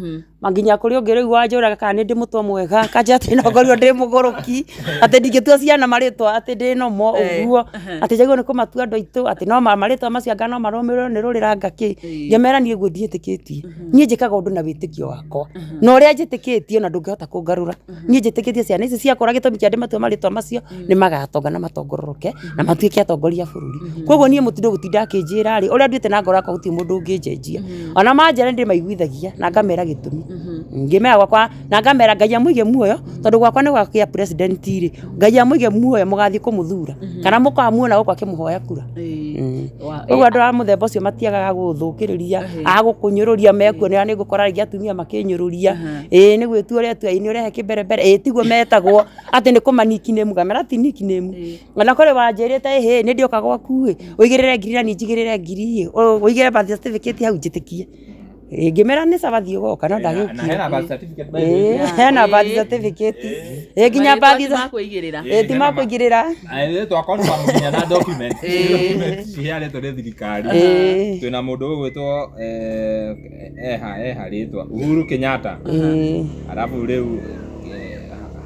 nginya kũrĩ ũngĩ rĩu wanjũraga kana nĩ ndĩ mũtwe mwega, akanjĩra atĩ no ngorirwo ndĩ mũgũrũki, atĩ ndingĩtua ciana marĩtwa atĩ ndĩ nomo ũguo, atĩ njagĩrĩirwo nĩ kũmatua andũ aitũ, atĩ no marĩtwa macio anga no marũmĩrĩrwo nĩ rũrĩra kĩ. Ngĩmera niĩ ũguo ndiĩtĩkĩtie, niĩ njĩkaga ũndũ na wĩtĩkio wakwa, na ũrĩa njĩtĩkĩtie ona ndũngĩhota kũngarũra. Niĩ njĩtĩkĩtie ciana ici ciakũra gĩtũmi kĩa ndĩmatue marĩtwa macio, nĩ magatonga na matongororoke na matuĩke atongoria a bũrũri. Koguo niĩ mũtindo gũtinda akĩnjĩra rĩ, ũrĩa nduĩte na ngoro yakwa gũtirĩ mũndũ ũngĩnjenjia. Ona manjĩra nĩ ndĩmaiguithagia na ngamera gĩtũmi. Ngĩmera gwakwa na ngamera Ngai amũige muoyo tondũ gwakwa nĩ gwakĩa president rĩ, Ngai amũige muoyo mũgathiĩ kũmũthura kana mũkamuona gũkũ akĩmũhoya kura. Koguo andũ a mũthemba ũcio matiagaga gũgũthũkĩrĩria, a gũkũnyũrũria mekuonera nĩ ngũkora rĩngĩ atumia makĩnyũrũria, ĩĩ nĩ gwĩtua ũretua, ĩĩ nĩ ũrehe kĩmberembere, ĩĩ tiguo metagwo atĩ nĩ kũma nickname, ngamera ti nickname. Ona kũrĩ wanjĩrĩte ĩhĩ nĩ ndĩoka gwaku ĩ, ũigĩrĩre ngiri na niĩ njigĩrĩre ngiri ĩ, ũigĩrĩre birth certificate hau njĩtĩkie. Ngĩmera nĩ sawa thiĩ ũgoka no Na ndagĩũkire. hena birth certificate by the way. Ĩĩ hena birth certificate. Ĩĩ nginya Marĩtwa birth ti ma kũigĩrĩra. ĩĩ ti ma kũigĩrĩra. Rĩtwa confirm nginya na document. Document ciheanĩtwo nĩ thirikari. Ĩĩ. Twĩna mũndũ ũgwĩtwo eha eha rĩtwa Uhuru Kenyatta. Ĩĩ. Alafu rĩu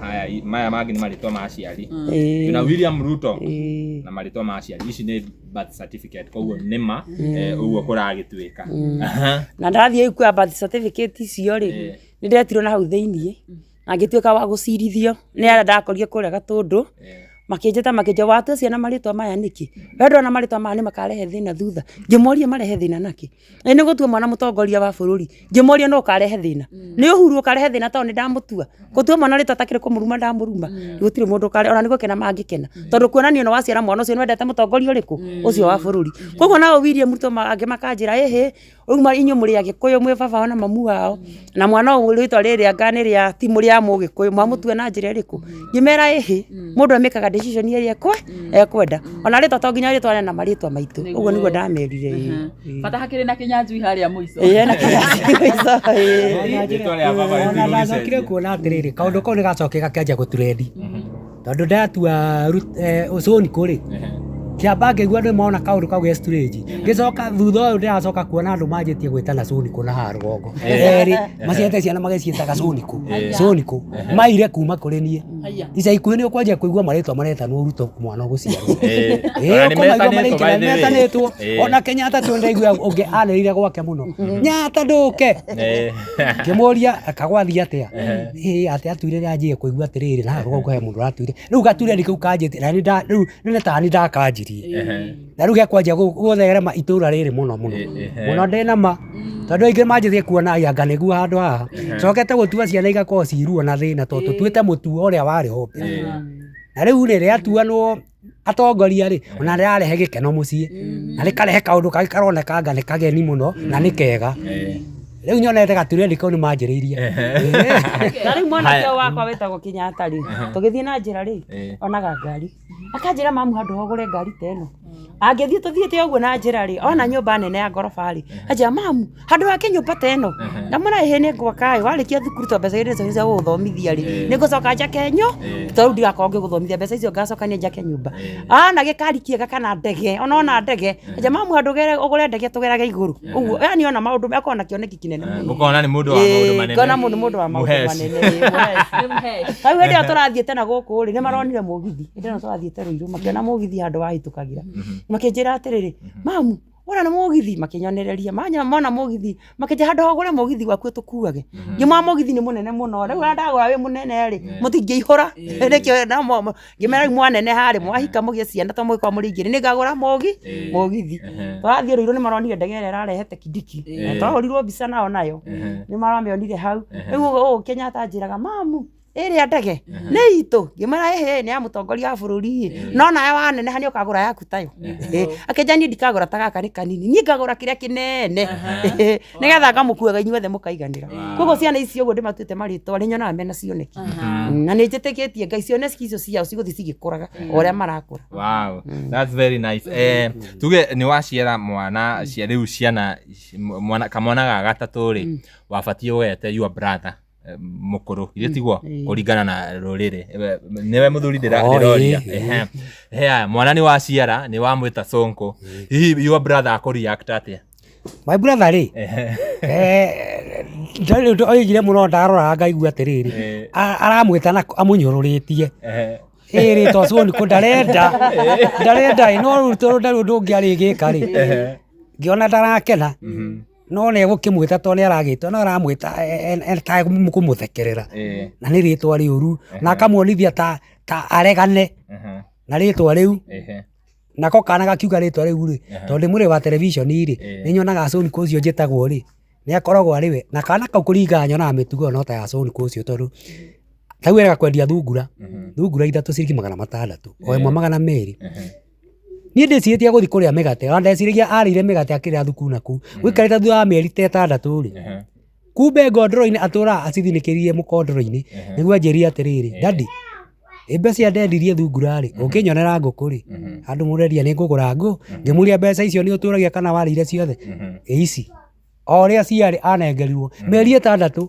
haya maya mangĩ nĩ marĩtwa ma aciari. Ĩĩ. Twĩna William Ruto Ĩĩ. na marĩtwa ma aciari. Ici nĩ birth certificate koguo nĩ ma ũguo kũragĩtuĩka. Na ndathiĩ rĩu kuoya birth certificate icio rĩ, nĩ ndetirwo na hau thĩiniĩ na ngĩtuĩka wa gũcirithio nĩ arĩa ndakorire kũrĩa Gatũndũ, makĩnjĩta makĩnjĩra watua ciana marĩtwa maya nĩkĩ? We ndũrona marĩtwa maya nĩ makarehe thĩna thutha? Ngĩmoria marehe thĩna nakĩ? Ĩ nĩ gũtua mwana mũtongoria wa bũrũri, ngĩmoria nũ ũkarehe thĩna? Nĩ Uhuru ũkarehe thĩna tondũ nĩ ndamũtua? Gũtua mwana rĩtwa atakĩrĩ kũmũruma ndamũruma? Gũtirĩ mũndũ ũkarehe, ona nĩ gũkena mangĩkena. Tondũ kuonania ona waciara mwana ũcio nĩ wendete mũtongoria ũrĩkũ? Ũcio wa bũrũri. Koguo nao William Ruto angĩ makanjĩra ĩhĩ, rĩu inyuĩ mũrĩ Agĩkũyũ mwĩ baba na mamu wao, na mwana ũyũ rĩtwa rĩrĩ anga nĩ rĩa ti mũrĩ a Mũgĩkũyũ, mwamũtua na njĩra ĩrĩkũ? Ngĩmera ĩhĩ, mũndũ emĩkaga decision ĩrĩa ekwenda. Ona rĩtwa to nginya rĩtwarane na marĩtwa maitũ. Ũguo nĩguo ndamerire ĩĩ. Bata hakĩrĩ na Kĩnyanjui harĩa mũico. Ĩĩ hena Kĩnyanjui mũico ĩĩ. Rĩtwa rĩa baba Ona ndacokire rĩtirũgĩcenjia. kuona atĩrĩrĩ, kaũndũ kau nĩ gacokire gakĩanjia gũtrendi. Tondũ ndatua Sonko rĩ, kĩamba ngĩigua andũ mona kaũndũ kau ge strange. Ngĩcoka thutha ũyũ ndĩracoka kuona andũ manjĩtie gwĩtana Sonko na haha rũgongo. Erĩ maciarĩte ciana magĩciĩtaga Sonko. Sonko. Maire kuma kũrĩ niĩ. Haiya. Ica ikuhĩ nĩ ũkwanjia kũigua marĩtwa maretanwo Ruto mwana ũgũciarwo. Ĩĩ. Ĩĩ, Ona nĩ ũkũmaigua metanĩtwo marĩingĩ by na the way. metanĩtwo. Ĩĩ. Ona Kenyatta tu ndaigua ũngĩ anĩrĩire gwake mũno. Nyatta ndũke. Ĩĩ. Ngĩmũria kagwathiĩ atĩa? Ĩĩ atĩ atuire nĩ anjie kũigua atĩrĩrĩ na haha rũgongo he mũndũ ũratuire. Rĩu gatuire nĩ kau kanjĩtie na nĩ rĩu nĩ ta nĩ ndakanjirie. kĩanjĩrĩirie na rĩu gĩakwanjia gũtherema itũra rĩrĩ mũno mũno mũno ndĩna ma tondũ aingĩ manjĩtie kuona anga nĩguo handũ haha cokete gũtua ciana igakorwo ciruo na thĩna tondũ tũtuĩte mũtuo ũrĩa warĩ ho mbere. Na rĩu rĩ rĩatuanwo atongoria rĩ ona rĩrarehe gĩkeno mũciĩ na rĩkarehe kaũndũ kangĩ karoneka anga nĩ kageni mũno na nĩ kega. Rĩu nyonete gaturendi kau nĩ manjĩrĩirie. Na rĩu mwanake ũyũ wakwa wĩtagwo Kenyatta rĩ, tũgĩthiĩ na njĩra rĩ, onaga ngari. Akanjĩra mamu handũ ha ũgũre ngari ta ĩno. Angĩthiĩ tũthiĩte ũguo na njĩra rĩ, ona nyũmba nene ya ngoroba rĩ, anjĩra mamu handũ wake nyũmba ta ĩno. Ndamwĩra ĩhĩ nĩ ngwaka ĩ, warĩkia thukuru tondũ mbeca iria cia gũgũthomithia rĩ, nĩ ngũcoka njake tondũ rĩu ndigakorwo ngĩgũthomithia mbeca icio ngacoka niĩ njake nyũmba. Ana gĩkari kĩega kana ndege, ona ona ndege, anjĩra mamu handũ ũgũre ndege tũgerage igũrũ. Ũguo, yani ona maũndũ akorwo na kĩoneki kĩnene mũno. Ũkona nĩ mũndũ wa maũndũ manene. Ngona mũndũ mũndũ wa maũndũ Mũheci. manene. Ĩĩ, mũheci. Hau hĩndĩ ĩyo tũrathiĩte na gũkũ rĩ, nĩ maronire mũgithi. Hĩndĩ ĩno tũrathiĩte Rũirũ, makĩona mũgithi handũ wahĩtũkagĩra. Makĩnjĩra atĩrĩrĩ, mamu, wona nĩ mũgithi, makĩnyonereria. Manya mona mũgithi, makĩnjĩra handũ ha ũgũre mũgithi waku ũtũkuage. Ngĩmwĩra mũgithi nĩ mũnene mũno, rĩu ona ndagũra wĩ mũnene rĩ, mũtingĩihũra. Nĩkĩo no ngĩmera rĩu mwaneneha rĩ, mwahika mũgĩe ciana tondũ mũgĩkorwo mũrĩ aingĩ rĩ, nĩngagũra mũgithi. Tũrathiĩ Rũirũ nĩ maronire ndege ĩrĩa ĩrarehete Kindiki. Na twahũrirwo mbica nao nayo. Nĩ maramĩonire hau. Rĩu ũũ Kenyatta anjĩraga mamu, ĩrĩa ndege nĩ itũ. Ngĩmwĩra ĩhĩ nĩ ya mũtongoria wa bũrũri ĩ. No nawe waneneha nĩ ũkagũra yaku tayo. Akĩnjĩra niĩ ndikagũra ta gaka nĩ kanini. Niĩ ngagũra kĩrĩa kĩnene. Nĩgetha ngamũkuaga inyuothe mũkaiganĩra. Koguo ciana ici ũguo ndĩmatuĩte marĩtwa nĩ nyonaga mena cioneki. Na nĩ njĩtĩkĩtie Ngai cioneki icio ciao cigũthiĩ cigĩkũraga o ũrĩa marakũra. Wow, that's very nice. Tuge nĩ waciara mwana cia rĩu ciana mwana kamwana ga gatatũ rĩ, wabatiĩ ũgete your brother mũkũrũ githĩ tiguo kũringana na rũrĩrĩ. Nĩwe mũthuri ndĩroria. Haya, mwana nĩ waciara nĩ wamwĩta Sonko, hihi your brother akũreact atĩa? My brother rĩ, ndarĩ ũndũ oigire mũno ndarora ngaigua atĩrĩrĩ, aramwĩta na amũnyũrũrĩtie. Ĩĩ rĩtwa Sonko ndarenda, ndarenda ĩ, no rĩu tondũ ndarĩ ũndũ ũngĩ arĩgĩka rĩ, ngĩona ndarakena, no nĩ egũkĩmwĩta tondũ nĩ aragĩtwo, no aramwĩta ta kũmũthekerera. Na nĩ rĩtwa rĩũru, na akamuonithia ta aregane na rĩtwa rĩu. Nako kana gakiuga rĩtwa rĩu rĩ, tondũ ndĩ mũrĩ wa television rĩ, nĩ nyonaga Sonko ũcio njĩtagwo rĩ, nĩ akoragwo arĩ we. Na kana kau kũringana nyonaga mĩtugo ĩyo no ta ya Sonko ũcio tondũ ta rĩu erega kwendia thungura, thungura ithatũ ciringi 600, o ĩmwe 200. Niĩ ndĩcirĩtie gũthiĩ kũrĩa mĩgate, ona ndeciragia arĩire mĩgate akĩrĩa thukuru na kũu. Gũikarĩte thutha wa mĩeri ta ĩtandatũ rĩ, kumbe ngondoro-inĩ atũraga acithinĩkĩirie mũkondoro-inĩ, nĩguo anjĩrire atĩrĩrĩ, daddy, ĩ mbeca iria ndendirie thungura rĩ, ũngĩnyonera ngũkũ rĩ, handũ mũrendia nĩ ngũgũra ngũ, ngĩmũria mbeca icio nĩ ũtũragia kana warĩire ciothe, ĩ ici. O ũrĩa ciarĩ anengerirwo mĩeri ĩtandatũ,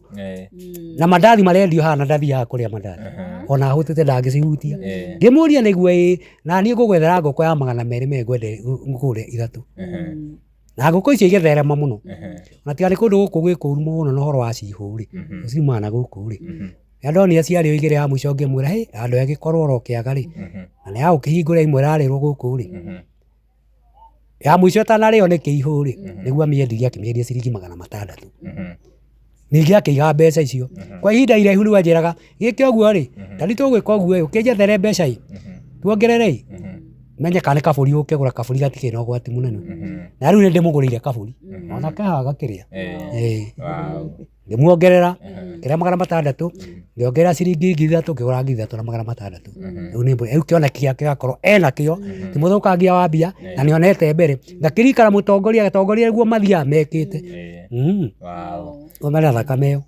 na mandathi marendio haha na ndathiaga kũrĩa mandathi, ona hũtĩte ndangĩcihutia. Ngĩmũria nĩguo ĩ, na niĩ ngũgwethera ngũkũ ya 200 me ngũgũre ithatũ. Na ngũkũ icio igĩtherema mũno. Na tiga nĩ kũndũ gũkũ gwĩ kũru mũno na ũhoro wa cihũ rĩ, ciumaga na gũkũ rĩ. Rĩrĩa ndonire ciarĩ o igĩrĩ ya mũico ngĩmwĩra hĩ, handũ ĩgĩkorwo oro kĩaga rĩ, na nĩ ya gũkĩhingũra imwe ĩrarĩrwo gũkũ rĩ. Ya mũico ĩtanarĩo nĩ kĩihũ rĩ, nĩguo amĩendirie akĩmĩendia ciringi 600. Ningĩ akĩiga mbeca icio. Kwa ihinda iraihu rĩu anjĩraga, gĩke ũguo rĩ, ta rĩu tũgwĩka ũguo ĩ, ũkĩnjethere mbeca ĩ, tuongerere ĩ, menye kana nĩ kabũri ũkĩgũra kabũri gatikĩrĩ na ũgwati mũnene. Na rĩu nĩ ndĩmũgũrĩire kabũri, ona ke haha gakĩrĩa. Ĩĩ. Ngĩmuongerera, kĩrĩa 600, ngĩongerera ciringi 3,000 ngĩgũra 3,600. Rĩu nĩ mbũri, rĩu kĩoneki gĩake gĩgakorwo ena kĩo, ti mũthũkangia wa mbia, na nĩ onete mbere. Ngakĩririkana mũtongoria, atongoria nĩguo mathiaga mekĩte. Ũguo mena thakame ĩyo.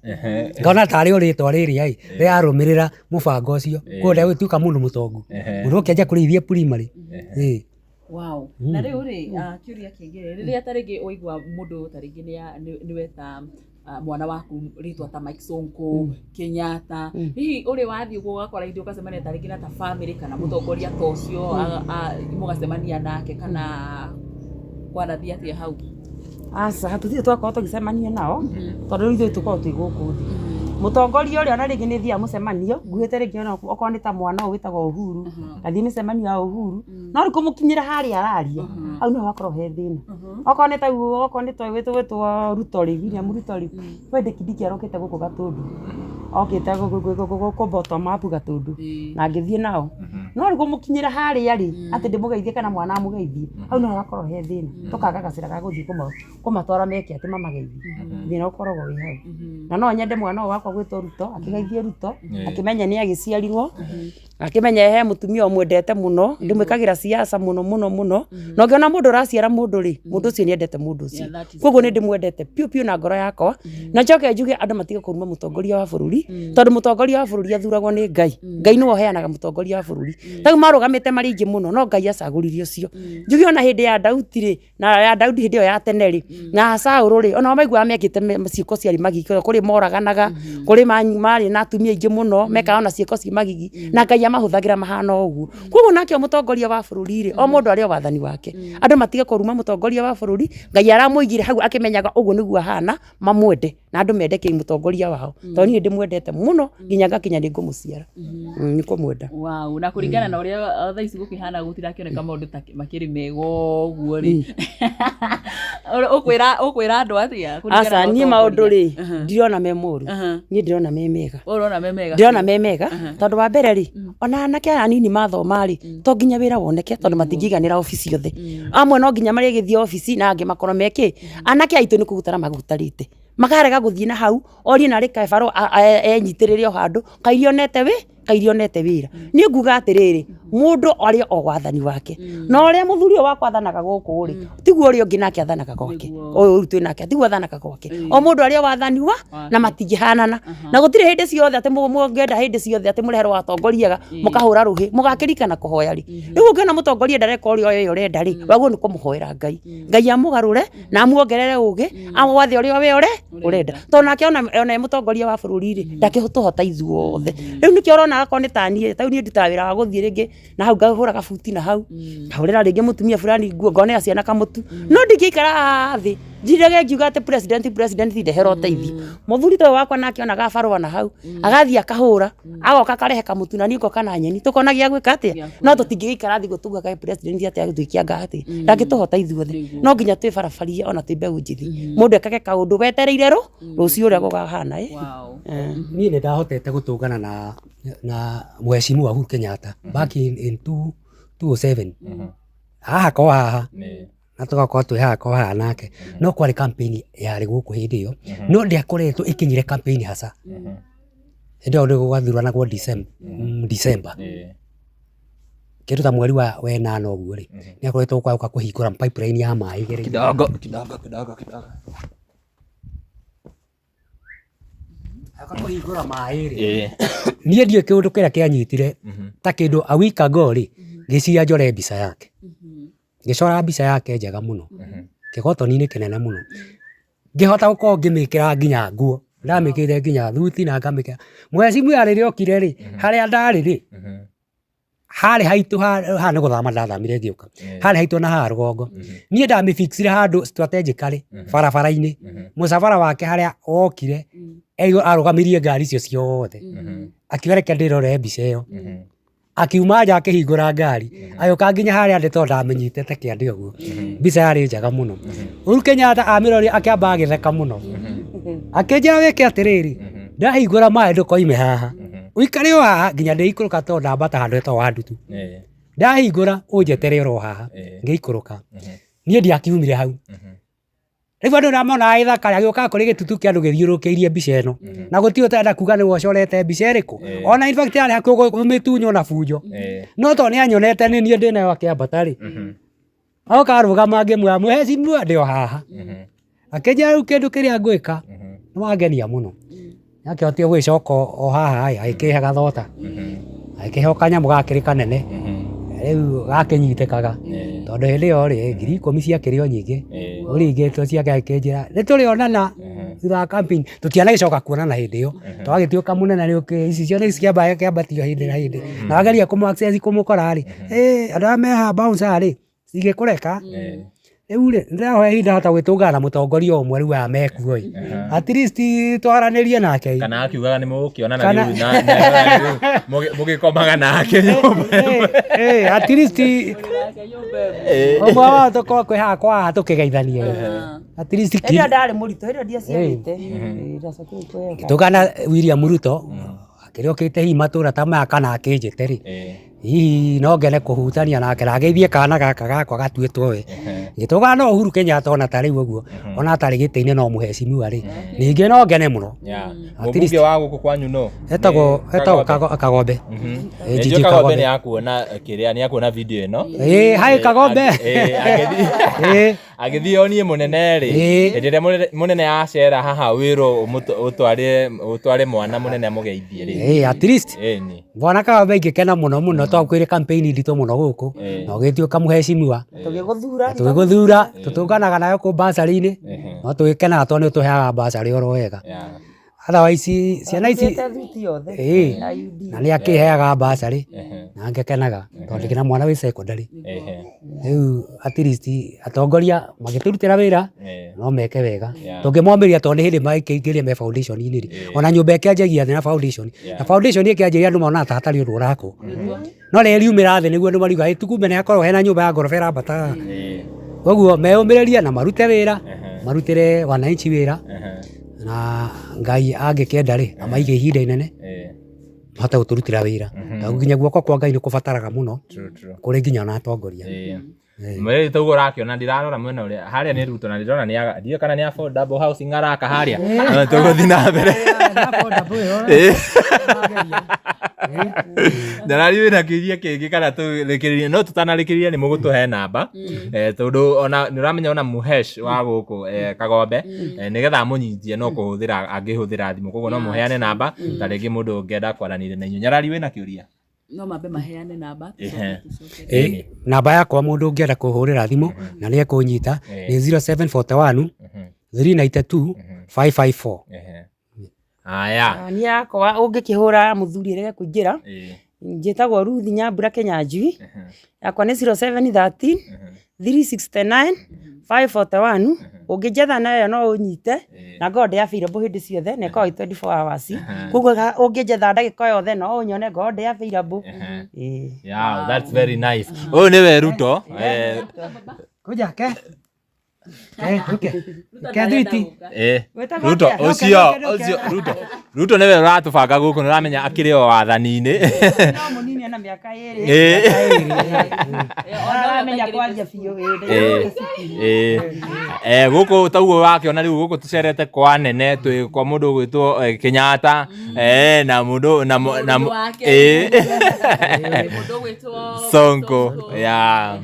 Ngona tarĩ o rĩtwa rĩrĩa ĩ, rĩrarũmĩrĩra mũbango ũcio. Koguo ndegũtuĩka mũndũ mũtongu. Mũndũ ũkĩanjia kũrĩithia primary. Ĩĩ. Wow. Na rĩu rĩ, kĩũria kĩngĩ rĩ, rĩrĩa ta rĩngĩ waigua mũndũ ta rĩngĩ nĩ weta mwana waku rĩtwa ta Mike Sonko, Kenyatta, hihi ũrĩ wathiĩ ũguo ũgakora ithuĩ ũgacemania ta rĩngĩ na ta family kana mũtongoria ta ũcio, mũgacemania nake kana kwanathiĩ atĩa hau? Aca, tũtirĩ twakorwo tũgĩcemania nao, tondũ rĩu ithuĩ tũkoragwo twĩ gũkũ thĩ. Mũtongoria ũrĩa ona rĩngĩ nĩ thiaga mũcemanio, nguhĩte rĩngĩ ona okorwo nĩ ta mwana ũyũ wĩtagwo Uhuru, ngathiĩ mĩcemanio ya Uhuru, no rĩu kũmũkinyĩra harĩa araria, hau nĩho hakoragwo he thĩna. Okorwo nĩ ta okorwo nĩ ta ũyũ wĩtwo Ruto rĩ, William Ruto rĩ, we Kindiki arokĩte gũkũ Gatũndũ, okĩte gũkũ bottom up Gatũndũ, na ngĩthiĩ nao. No rĩu kũmũkinyĩra harĩa rĩ, atĩ ndĩmũgeithie kana mwana amũgeithie, hau no hagakorwo he thĩna. Tũkaga gacĩra ga gũthiĩ kũmatwara meke atĩ mamageithie. Thĩna ũkoragwo wĩ hau. Na no nyende mwana ũyũ wakwa gwĩtwo Ruto, akĩgeithie Ruto, akĩmenye nĩ agĩciarirwo, akĩmenye he mũtumia ũmwendete mũno, ndĩmwĩkagĩra siasa mũno mũno mũno. Na ũngĩona mũndũ ũraciara mũndũ rĩ, mũndũ ũcio nĩ endete mũndũ ũcio. Yeah, that is Koguo nĩ ndĩmwendete piũ piũ na ngoro yakwa. Na njoke njuge andũ matige kũruma mũtongoria wa bũrũri, tondũ mũtongoria wa bũrũri athuragwo nĩ Ngai. Ngai nĩwe ũheanaga mũtongoria wa bũrũri. Tarĩu marũgamĩte marĩ aingĩ mũno, no Ngai acagũrire ũcio. Njuge ona hĩndĩ ya Daudi rĩ, na ya Daudi hĩndĩ ĩyo ya tene rĩ, na Saũlũ rĩ, onao maiguaga mekĩte ciĩko ciarĩ magigi, kũrĩ moraganaga, kũrĩ marĩ na atumia aingĩ mũno, mekaga ona ciĩko ci magigi, na Ngai amahũthagĩra mahana o ũguo. Koguo nake o mũtongoria wa bũrũri rĩ, o mũndũ arĩ o wathani wake. Andũ matige kũruma mũtongoria wa bũrũri, Ngai aramũigire hau akĩmenyaga ũguo nĩguo ahana, mamwende, na andũ mende kĩ mũtongoria wao. Tondũ niĩ ndĩmwendete mũno, nginya ngakinya nĩ ngũmũciara. Nĩ kũmwenda. Wow, na kũringana na ũrĩa thaa ici gũkĩhana gũtirakĩoneka maũndũ ta makĩrĩ mega ũguo rĩ. Ũkwĩra ũkwĩra andũ atĩa? Kũringana Aca na niĩ maũndũ ũtongoria? rĩ, ndirona me moru. Niĩ ndĩrona me mega. Ũrona me mega? Ndĩrona me mega tondũ wa mbere rĩ, ona anake aya anini mathoma rĩ, to nginya wĩra woneke tondũ matingĩiganĩra obici othe. Amwe no nginya marĩgĩthiĩ obici na angĩ makorwo me kĩ. Anake aitũ nĩ kũgutara magutarĩte. Makarega gũthiĩ na hau, orie narĩ kebaro enyitĩrĩre o handũ, kairi onete wĩ, kairi onete wĩra. Niĩ nguga atĩrĩrĩ, mũndũ arĩ o wathani wake. Na ũrĩa mũthuri ũyũ wakwa athanaga gũkũ rĩ, tiguo ũrĩa ũngĩ nake athanaga gwake. Ũyũ rĩu twĩ nake, tiguo athanaga gwake. O mũndũ arĩ o wathani wa, na matingĩhanana. Na gũtirĩ hĩndĩ ciothe atĩ mũngĩenda hĩndĩ ciothe atĩ mũreherwo atongoria ega, mũkahũra rũhĩ, mũgakĩrikana kũhoya rĩ. Rĩu ũngĩona mũtongoria ndareka ũrĩa we ũrenda rĩ, wagĩrĩirwo nĩ kũmũhoera Ngai. Ngai amũgarũre, na amuongerere ũgĩ, amwathe ũrĩa we ũrenda. Tondũ nake ona e mũtongoria wa bũrũri rĩ, ndakĩtũhota ithuothe. Rĩu nĩkĩo ũrona akorwo nĩ ta niĩ, ta rĩu niĩ ndutaga wĩra wa gũthiĩ rĩngĩ na hau ngahũra gabuti na hau, ngahũrĩra rĩngĩ mũtumia fulani nguo, ngonera ciana kamũtu. No ndingĩikara haha thĩ, njirage ngiuga atĩ president president ndehera ũteithio. Mũthuri ta ũyũ wakwa nake onaga barũa na hau, agathiĩ akahũra, agoka akarehe kamũtu na niĩ ngoka na nyeni, tũkona gĩa gwĩka atĩa? No tũtingĩgĩikara thĩ ũguo tugage president atĩ agĩtuĩke anga atĩa, ndangĩtũhota ithuothe. No nginya twĩbarabarie ona twĩ mbeũ njĩthĩ. Mũndũ ekage kaũndũ wetereire rũciũ ũrĩa gũkahana ĩ. Wow. Niĩ nĩ ndahotete gũtũngana na mheshimiwa Uhuru Kenyatta back in 2007 haha kwa haha na tũgakorwo twĩ haha kwa haha nake, no kwarĩ campaign yarĩ gũkũ hĩndĩ ĩyo, no ndĩakoretwo ĩkinyire campaign hasa. Hĩndĩ ĩyo nĩ gwathuranagwo December, kĩndũ ta mweri wa wenana ũguo rĩ, nĩ akoretwo gũka kũhingũra pipeline ya maĩ ĩgereire. Kidogo kidogo kidogo kidogo. Agĩũka kũhingũra maĩ rĩ, niĩ ndiũĩ kĩũndũ kĩrĩa kĩanyitire ta kĩndũ a week ago rĩ, ngĩciria njore mbica yake. Ngĩcora mbica yake njega mũno, kĩgotoni-inĩ kĩnene mũno. Ngĩhota gũkorwo ngĩmĩkĩra nginya nguo, ndamĩkĩrire nginya thuti na ngamĩkĩra. Mheshimiwa rĩrĩa okire rĩ, harĩa ndarĩ rĩ, harĩ haitũ haha nĩ gũthama ndathamire ngĩũka, harĩ haitũ na haha rũgongo. Niĩ ndamĩ fix ire handũ strategically barabara-inĩ, mũcabara wake harĩa wokire, arũgamirie ngari icio ciothe, akiuga reke ndĩrorere mbica ĩyo. Akiuma nja akĩhingũra ngari, agĩũka nginya harĩa ndĩ tondũ ndamĩnyitĩte kĩande ũguo. Mbica yarĩ njega mũno. Uhuru Kenyatta amĩrorire akĩamba agĩtheka mũno. Akĩnjĩra wĩke atĩrĩrĩ, ndahingũra maĩ ndũkoime haha. Ũikare o haha nginya ndĩikũrũka tondũ ndambata handũ hetagwo Wandutu. Ndahingũra ũnjetere oro haha. Ngĩikũrũka. Niĩ ndiakiumire hau. Rĩu andũ ndamona agĩthaka rĩ, agĩũka kũrĩ gĩtutu kĩa andũ gĩthiũrũrũkĩirie mbica ĩno. Na gũtirĩ ũtarenda kuga nĩwe ũcorete mbica ĩrĩkũ. Ona in fact yarĩ hakuhĩ kũmĩtunywo na bunjo. No tondũ nĩ anyonete nĩ niĩ ndĩnayo akĩambata rĩ, oka arũgama ngĩmwĩra mheshimiwa ndĩ o haha. Akĩnjĩra rĩu kĩndũ kĩrĩa ngwĩka nĩ wangenia mũno. Nĩ akĩhotire gũgĩcoka o haha ĩ, agĩkĩhe gathota, agĩkĩhe o kanyamũ gakĩrĩ kanene, rĩu gakĩnyitĩkaga, tondũ hĩndĩ ĩyo rĩ, 10,000 ciakĩrĩ o nyingĩ, ũringĩtwo ciake agĩkĩnjĩra nĩ tũrĩonana thutha wa campaign, tũtianagĩcoka kuonana hĩndĩ ĩyo, twagĩtuĩka mũnene rĩu ici ciothe cikĩambatio hĩndĩ na hĩndĩ, na wageria kũmũ access kũmũkora rĩ, andũ arĩa me haha bouncer rĩ, cingĩkũreka rĩu rĩ ndĩrahoya ihinda hota gwĩtũngana na mũtongoria ũmwe rĩu aya mekuo ĩ at least twaranĩrie nake ĩ. Kana akiugaga nĩ mũgũkĩonana Kana- rĩu na mũgĩkomaga nake nyũmba. Eh, at least ũmwe wao tũkorwo kwĩ haha kwa haha tũkĩgeithania ĩ. At least Hĩndĩ ĩyo ndarĩ mũritũ, hĩndĩ ĩyo ndiaciarĩte. Ĩĩ, ndacokire kũheo. tũgana William Ruto akĩrĩ okĩte hihi matũra ta maya kana akĩnjĩte rĩ. Hihi no ngene kũhutania nake na ngeithie kana gaka gakwa gatuĩtwo we. Gĩtũgaga no Uhuru Kenyatta ona ta rĩu ũguo, ona atarĩ gĩtĩ-inĩ no mũhecimiwa rĩ, ningĩ no ngene mũno. Yeah. At Mũmbunge least wa gũkũ kwanyu no etagwo etagwo Kagombe. Nĩnjũĩ Gigi Kagombe Kagombe. nĩ akuona kĩrĩa nĩ akuona video ĩno. Ĩĩ, hi Kagombe. Ĩĩ. Agĩthiĩ onie mũnene rĩ, Ĩĩ. hĩndĩ ĩrĩa mũnene acera haha wĩrwo ũtware mwana mũnene amũgeithie rĩ. Ĩĩ, at least Ĩni. Bwana Kagombe ingĩkena mũno mũno tondũ kwĩrĩ campaign nditũ mũno gũkũ na ũgĩtuĩka mũhecimiwa Tũgĩgũthura. tũgĩgũthura tũtũnganaga nawe kũ basarĩ-inĩ no tũgĩkenaga tondũ nĩ ũtũheaga basarĩ oro wega. Yeah. Otherwise ciana ici Thuti thuti yothe. ĩĩ Ya UD. na nĩ akĩheaga basarĩ na ngĩkenaga tondũ ndĩkĩrĩ na mwana wĩ secondary. Rĩu at least atongoria magĩtũrutĩra wĩra no meke wega. Tũngĩmomĩria tondũ nĩ hĩndĩ makĩingĩria me foundation-inĩ rĩ, ona nyũmba ĩkĩanjagia thĩ na foundation, na foundation ĩkĩanjĩrĩria andũ monaga ta hatarĩ ũndũ ũrakwo. No rĩrĩa riumĩra thĩ nĩguo andũ mariuga ĩ kumbe nĩ hakoragwo hena nyũmba ya ngoroba ĩrambata haha. Koguo meyũmĩrĩrie na marute wĩra, marutĩre wananchi wĩra na Ngai angĩkĩenda rĩ, amaige ihinda inene mahote gũtũrutĩra wĩra. Tondũ nginya guoko kwa Ngai nĩ kũbataraga mũno kũrĩ nginya ona atongoria. Mwĩrĩ toguo ũrakĩona ndirarora mwena ũrĩa harĩa nĩ Ruto na ndĩrona nĩ ndiũĩ kana nĩ affordable housing araka harĩa no tũgũthiĩ na mbere. Ndarari wĩna kĩũria kĩngĩ kana tũrĩkĩrĩrie no tũtanarĩkĩrĩria nĩ mũgũtũhe namba tondũ ona nĩ ũramenya ona Muhesh wa gũkũ Kagombe nĩgetha amũnyitie no kũhũthĩra angĩhũthĩra thimũ koguo no mũheane namba ta rĩngĩ mũndũ ũngĩenda kwaranĩria na inyuĩ. Nyarari wĩna kĩũria? No mambe maheane namba Ehe. tũcoke. Ĩ, namba yakwa mũndũ ũngĩenda kũhũrĩra thimũ na nĩ ekũnyita nĩ 0741 392 554. Ehe. Aya. Niĩ yakwa ũngĩkĩhũra mũthuri ĩrege kũingĩra njĩtagwo Ruth Nyambura Kĩnyanjui yakwa nĩ 0713 369 541 ũngĩnjetha nayo no ũnyite na ngorwo ndĩ available hĩndĩ ciothe na ĩkoragwo ĩ 24 hours koguo ũngĩnjetha ndagĩka o yothe no ũnyone ngorwo ndĩ available. Ĩĩ. Yeah, that's very nice. Ũyũ nĩwe Ruto. Kuja ke. Ke, ke thwiti. Wĩtagwo Ruto atĩa? ũcio ũcio Ruto. Ruto nĩwe ũratũbanga gũkũ nĩ ũramenya akĩrĩ o wathani-inĩ. No mũnini ena mĩaka ĩrĩ. Aramenya kwaria biũ ĩĩ. Gũkũ taguo wakĩona rĩu gũkũ tũcerete kwa nene twĩ kwa mũndũ ũgwĩtwo Kenyatta na mũndũ na na Mũrũ wake. Mũndũ ũgwĩtwo Sonko yeah.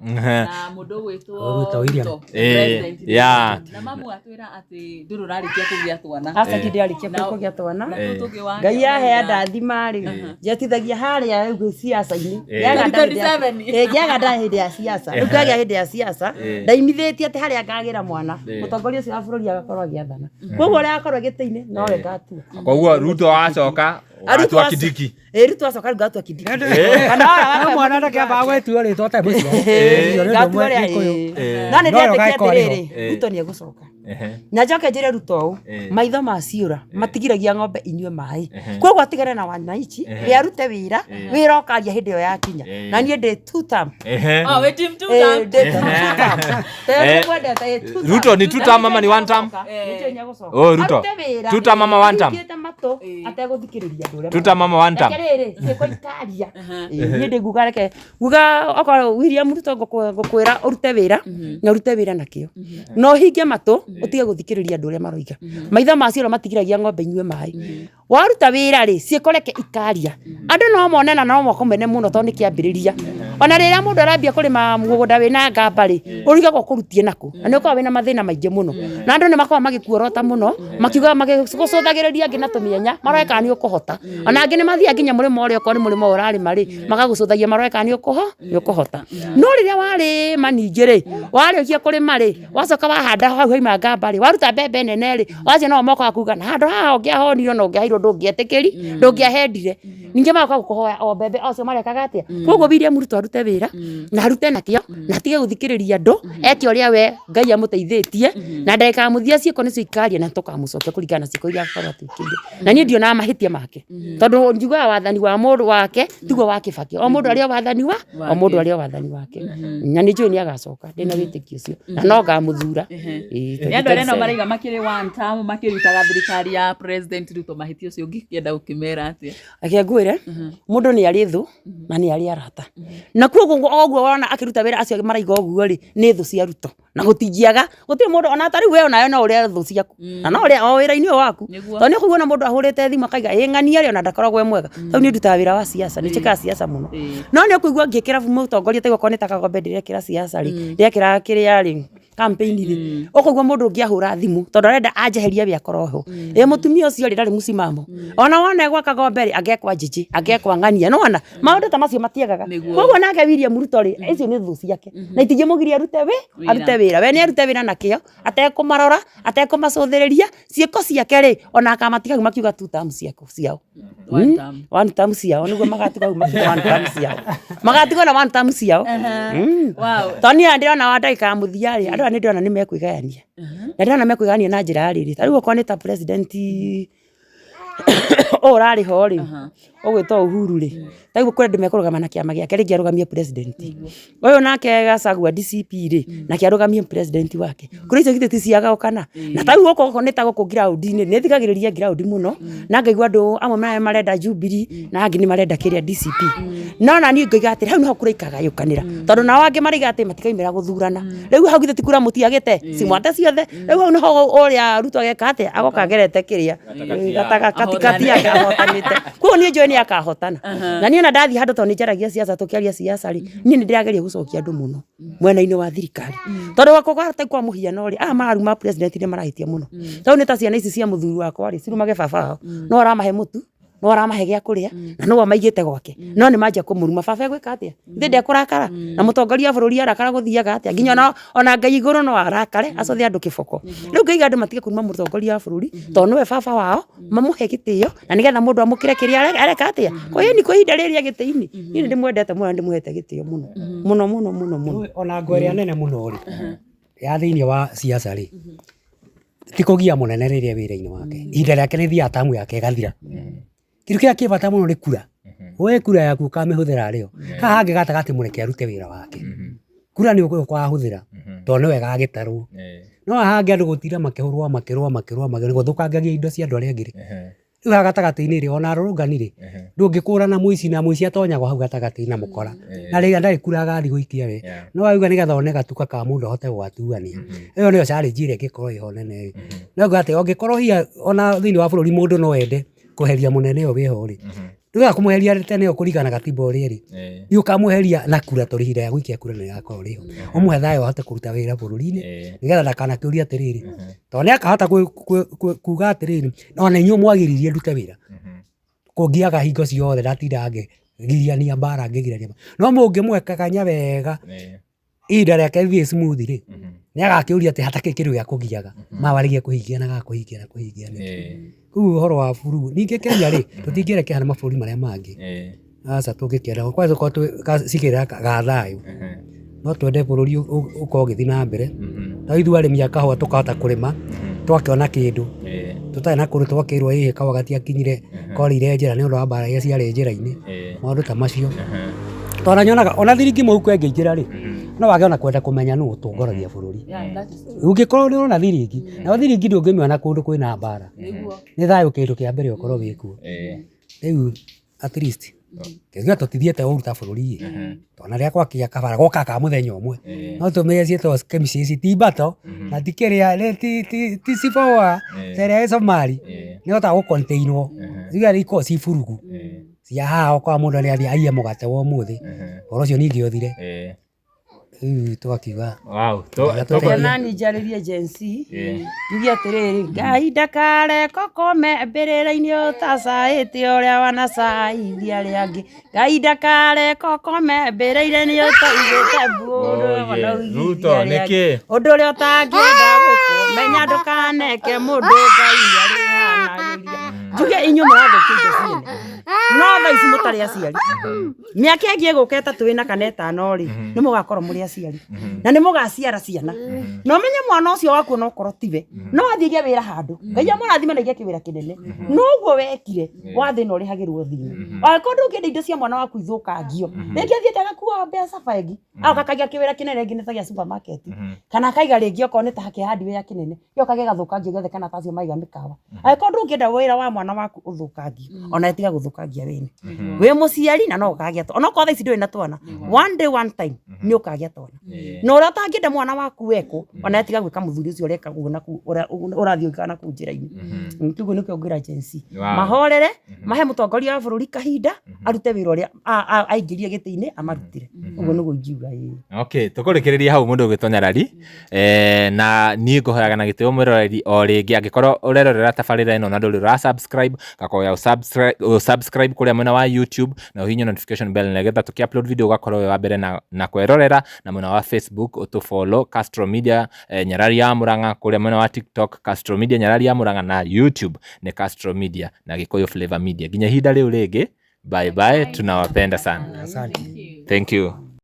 Na mũndũ ũgwĩtwo Ruto William. Ruto, president. Yeah. Na mamu atwĩra atĩ ndũrĩ ũrarĩkia kũgĩa twana. Aca ndĩarĩkia kũgĩa twana. Na tũtũ ũngĩ wake Ngai ahea ũrauga- ndathima rĩ njetithagia harĩa rĩu ciaca-inĩ 2027. ngĩaga nda hĩndĩ ya ciaca rĩu ngagĩa hĩndĩ ya ciaca ndaimithĩtie atĩ harĩa ngagĩra mwana mũtongoria ũcio wa bũrũri agakorwo agĩathana koguo ũrĩa agakorwo gĩtĩ-inĩ nowe ngatua. Koguo Ruto acoka ũgatua Kindiki. Ĩĩ Ruto acoka rĩu ngatua Kindiki. Kana No mwana ndakĩambaga gwĩtua rĩtwa ta mũcio. Ngatua ũrĩa ĩĩ. No nĩ Nowe ndetĩkia ũgagĩkorwo arĩ ho. atĩrĩrĩ Ruto nĩ egũcoka na njoke njĩre Ruto ũũ maitho ma ciũra matigiragia ng'ombe inyue maĩ koguo atigane na wananchi we arute wĩra wĩra ũkaria hĩndĩ ĩyo yakinya na niĩ ndĩ two term. Oh, wĩ team two Ĩĩ, term. ndĩ two term. Tondũ nĩngwendete, ĩĩ, two term. Ruto ni two term ama ni one term? Nĩnjũĩ nĩegũcoka. Oh, Ruto. Arute wĩra Two term ama one term? Ahingĩte matũ ategũthikĩrĩria andũ ũrĩa Two term ama one term? Reke rĩrĩ ciĩko ikaria. Ĩĩ, niĩ ndĩ nguga reke nguga okorwo William Ruto ngũkwĩra ũrute wĩra na ũrute wĩra na kĩo na ũhinge matũ ũtige gũthikĩrĩria andũ ũrĩa maroiga. Maitho ma ciũra matigiragia ng'ombe inyue maĩ. Waruta wĩra rĩ ciĩko reke ikaria. Andũ no mone na no makũmene mũno tondũ nĩ kĩambĩrĩria. Ona rĩrĩa mũndũ arambia kũrĩma mũgũnda wĩna ngamba rĩ ũrigagwo ũkũrutie nakũ na nĩ ũkoragwo wĩna mathĩna maingĩ mũno na andũ nĩ makoragwo magĩkuorota mũno makiuga magĩgũcũthagĩrĩria angĩ na tũmĩenya marore kana nĩ ũkũhota ona angĩ nĩ mathiaga nginya mũrĩmo ũrĩa okorwo nĩ mũrĩmo ũyũ ũrarĩma rĩ magagũcũthagia marore kana nĩ ũkũhota no rĩrĩa warĩma ningĩ rĩ warĩkia kũrĩma rĩ wacoka wahanda hau haima ngamba rĩ waruta mbembe nene rĩ wacio no mokaga kuga na handũ haha ũngĩahonire na ũngĩaheirwo ndũngĩetĩkĩri ndũngĩahendire ningĩ magoka gũkũhoya o mbembe ocio marekaga atĩa koguo William Ruto arute wĩra na arute na kĩo na atige gũthikĩrĩria andũ eke ũrĩa we Ngai amũteithĩtie na ndagĩka ya mũthia ciĩko nĩcio ikaria na tũkamũcokia kũringana na ciĩko iria akorwo atwĩkĩire na niĩ ndionaga mahĩtia make tondũ njugaga wathani wa mũndũ wake tiguo wa Kĩbakĩ o mũndũ arĩ o wathani wa o mũndũ arĩ o wathani wake na nĩ njũĩ nĩ agacoka ndĩna wĩtĩkio ũcio na no ngamũthura. Ĩĩ, Nĩ andũ arĩa no 2027. maraiga makĩrĩ one term makĩrutaga thirikari ya President Ruto mahĩtia ũcio ũngĩkĩenda gũkĩmera atĩa? Reke ngwĩre ngwĩre mũndũ nĩ arĩ thũ na nĩ arĩ arata na kuoguo oguo wona akĩruta wĩra acio maraiga ũguo rĩ nĩ thũ cia Ruto na gũtingĩaga gũtirĩ mũndũ ona ta rĩu we onawe no ũrĩe thũ ciaku na no ũrĩe o wĩra-inĩ ũyũ waku Nĩguo. tondũ nĩ ũkũigua ona mũndũ ahũrĩte thimũ akaiga ĩ ng'ania rĩ ona ndakoragwo e mwega tondũ niĩ ndutaga wĩra wa siasa nĩ njĩkaga siasa mũno no nĩ ũkũigua ngĩkĩra mũtongoria ta okorwo nĩ ta Kagombe ndĩrekĩra siasa rĩ ndĩrekĩra kĩrĩa rĩ campaign rĩ ũkũigua mũndũ ũngĩ ahũra thimũ tondũ arenda anjeherie we akorwo ho ĩ mũtumia ũcio rĩ ndarĩ mũcimamo ona wona egwa Kagombe rĩ angekwa Njĩjĩ angekwa ng'ania nĩwona maũndũ ta macio matiagaga Nĩguo. koguo nake William Ruto rĩ icio nĩ thũ ciake na itingĩmũgiria arute wĩ Wĩra. arute wĩra we nĩ arute wĩra na kĩo atekũmarora atekũmacũthĩrĩria ciĩko ciake rĩ ona akamatiga hau makiuga two term ciako ciao One term. one term ciao nĩguo magatiga hau makiuga one term ciao magatigwo na one term ciao Mm. Wow. tondũ niĩ ndĩrona wa ndagĩka ya mũthia rĩ andũ aya nĩ ndĩrona nĩ mekwĩgayania na ndĩrona mekwĩgayania na njĩra ya rĩrĩ ta rĩu okorwo nĩ ta president ũyũ ũrarĩ ho rĩ ũgwĩtwo Uhuru rĩ ta rĩu kũrĩ andũ mekũrũgama na kĩama gĩake rĩngĩ arũgamie president ũyũ nake Gachagua DCP rĩ nake arũgamie president wake kũrĩ icio githĩ ti ciagaũkana na ta rĩu gũkũ okorwo nĩ ta gũkũ ground-inĩ nĩ thikagĩrĩria ground mũno na ngaigua andũ amwe marenda Jubilee na angĩ nĩ marenda kĩrĩa DCP no na niĩ ngoiga atĩrĩ hau nĩho kũraikagayũkanĩra tondũ nao angĩ maraiga atĩ matikaimĩra gũthurana rĩu hau githĩ ti kura mũtiagĩte cimwate ciothe rĩu hau nĩho ũrĩa Ruto ageka atĩa agoka agerete kĩrĩa gatagatĩ yake ahotanĩte koguo niĩ njũĩ nĩ akahotana na niĩ ona ndathiĩ handũ tondũ nĩ njaragia siasa tũkĩaria siasa rĩ niĩ nĩ ndĩrageria gũcokia andũ mũno mwena-inĩ wa thirikari tondũ gwakwa kwa kwa mũhiano rĩ aya mararuma president nĩ marahĩtia mũno tondũ nĩ ta ciana ici cia mũthuri wakwa rĩ cirumage baba wao no aramahe mũtu no aramahe gĩa kũrĩa na no amaigĩte gwake no nĩ manjia kũmũruma baba egwĩka atĩa ithe ndekũrakara na mũtongoria wa bũrũri arakara gũthiaga atĩa nginya ona ona Ngai igũrũ no arakare acũthe andũ kĩboko rĩu ngaiga andũ matige kũruma mũtongoria wa bũrũri tondũ nĩwe baba wao mamũhe gĩtĩo na nĩgetha mũndũ amũkĩre kĩrĩa areka atĩa kwa hiyo ni kwa ihinda rĩrĩ gĩtĩ-inĩ niĩ nĩ ndĩmwendete mũno na ndĩmũhete gĩtĩo mũno mũno mũno mũno mũno Ona ngo ĩrĩa nene mũno rĩ ya thĩinĩ wa siasa rĩ ti kũgia mũnene rĩrĩa wĩra-inĩ wake ihinda rĩake rĩthiaga tamu yake ĩgathira kĩndũ kĩrĩa kĩ bata mũno nĩ kura we kura yaku ũkamĩhũthĩra rĩo haha hangĩ gatagatĩ mũreke arute wĩra wake kura nĩ ũkahũthĩra tondũ nĩwe ĩgagĩtarwo no haha hangĩ andũ gũtinda makĩhũrwo makĩrũa makĩrũa makĩrũa gũthũkangagia indo cia andũ arĩa angĩ rĩ rĩu haha gatagatĩ-inĩ rĩ ona arũrũngani rĩ ndũngĩkũrana mũici na mũici atonyagwo hau gatagatĩ na mũkora na rĩrĩa ndarĩ kura agathiĩ gũikia we no auga nĩgetha one gatuka ka mũndũ ahote gũgatuania ĩyo nĩyo challenge ĩrĩa ĩngĩkorwo ĩho nene ĩ no nguga atĩ ũngĩkorwo hihi ona thĩinĩ wa bũrũri mũndũ no ende kweheria mũnene ũyũ wĩho rĩ ndũgaga kũmweheria tene kũringana na gatiba ũrĩa ĩrĩ nĩ ũkamweheria na kura tondũ ihinda rĩa gũikia kura nĩ rĩgakorwo rĩho ũmũhe thayũ ahote kũruta wĩra bũrũri-inĩ nĩgetha ndakanakĩũrie atĩrĩrĩ tondũ nĩ akahota kuga atĩrĩrĩ ona inyuĩ mwagiririe ndute wĩra kũngiaga hingo ciothe ndatindaga ngĩgiriania mbara ngĩgirania mbara no mũngĩmũhe kanya wega ihinda rĩake rĩthiĩ smooth rĩ nĩ agakĩũria atĩ hatakĩrĩ kĩndũ gĩa kũgiaga mawarĩgia kũhingia na gakũhingia na kũhingia nĩkĩ rĩu ũhoro wa bururu ningĩ Kenya rĩ tũtingĩerekera na mabũrũri marĩa mangĩ aca tũngĩkĩenda kwanza korwo twĩ gacigĩrĩra ga thayũ no twende bũrũri ũkorwo ũgĩthiĩ na mbere no ithuĩ arĩmi a kahũa tũkahota kũrĩma twakĩona kĩndũ tũtarĩ na kũndũ twakĩrwo ĩhĩ kahũa gatiakinyire korĩire njĩra nĩ ũndũ wa mbara iria ciarĩ njĩra-inĩ maũndũ ta macio tondũ nyonaga ona thiringi mũhuko ĩngĩingĩra rĩ no wage ona kwenda kũmenya nũ ũtongoragia bũrũri ũngĩkorwo nĩ ũrona thiringi nayo thiringi ndũngĩmĩona kũndũ kwĩna mbara nĩ thayũ kĩndũ kĩa mbere ũkorwo wĩkuo rĩu at least kĩngiuga tũtithiĩte ũru ta bũrũri ĩ tondũ rĩrĩa gwakĩa kabara gokaga ka mũthenya ũmwe no tũmĩre ciĩtagwo chemist ti mbato na ti kĩrĩa ti ciboa ta ĩrĩa ĩ Somali nĩ ĩhotaga gũ contain wo iria ikoragwo ci burugu cia haha ũkora mũndũ nĩ athiĩ aiye mũgate wa ũmũthĩ ũhoro ũcio ningĩ ũthire rĩu tũgakiuga nani njarĩrie Gen Z njuge atĩrĩrĩ Ngai ndakareke ũkome mbĩrĩra-inĩ ũtacaĩte ũrĩa wanacaithia arĩa angĩ Ngai ndakareke ũkome mbĩrĩra-inĩ ũtaugĩte mbu ũndũ ũrĩa wanaugithia arĩa angĩ ũndũ ũrĩa ũtangĩenda gwĩkwo menya ndũkaneke mũndũ Ngai arĩhanagĩria njuge inyuĩ mũrathũkia indo ciene no thaa ici mũtarĩ aciari mĩaka ĩngĩ ĩgũka ĩtatũ ĩna kana ĩtano rĩ nĩ mũgakorwo mũrĩ aciari na nĩ mũgaciara ciana na ũmenye mwana ũcio waku ona okorwo tiwe no athiĩ gĩa wĩra handũ Ngai amũrathime na igĩe kĩwĩra kĩnene no ũguo wekire wa thĩna ũrĩhagĩrwo thĩna angĩkorwo ndũngĩenda indo cia mwana waku ithũkangio rĩngĩ athiĩte agakua mbeca bengi agoka akaiga kĩwĩra kĩnene rĩngĩ nĩ ta gĩa supermarket kana akaiga rĩngĩ okorwo nĩ ta kĩa hardware kĩnene gĩoka gĩgathũkangio gĩothe kana ta acio maiga mĩkawa angĩkorwo ndũngĩenda wĩra wa mwana waku ũthũkangio ona tiga gũthũkangia wene. Wĩ mũciari na no ũkagĩa twana, onokorwo thaa ici ndũrĩ na twana, one day, one time nĩ ũkagĩa twana. Na ũrĩa ũtangĩenda mwana waku wekwo, ona tiga gwĩka mũthuri ũcio ũreka ũguo naku ũrathiĩ ũgĩkaga nakũu njĩra-inĩ. Kĩu nĩkĩo ngwĩra Gen Z. Mahorere, mahe mũtongoria wa bũrũri kahinda arute wĩra ũrĩa aingĩrie gĩtĩ-inĩ amarutĩre. Ũguo nĩguo ingiuga, ĩĩ. Okay, tũkũrĩkĩrĩria hau mũndũ ũgwĩtwo Nyarari. Na niĩ ngũhoyaga na gĩtĩo mwĩroreri o rĩngĩ, angĩkorwo ũrerorera tabarĩra ĩno na ndũrĩ ũra subscribe, ngakoya ũ subscribe kũrĩa mwena wa YouTube na ũhihinye notification bell, nĩgetha tũkĩ upload video ũgakorwo wĩ wa mbere na kwerorera. Na mwena wa Facebook ũtũ follow Castro Media Nyarari ya Murang'a, kũrĩa mwena wa TikTok Castro Media Nyarari ya Murang'a, na YouTube nĩ Castro Media na Gĩkũyũ Flavor Media. Nginya ihinda rĩu rĩngĩ, bye bye, tunawapenda sana. Asante. Thank you.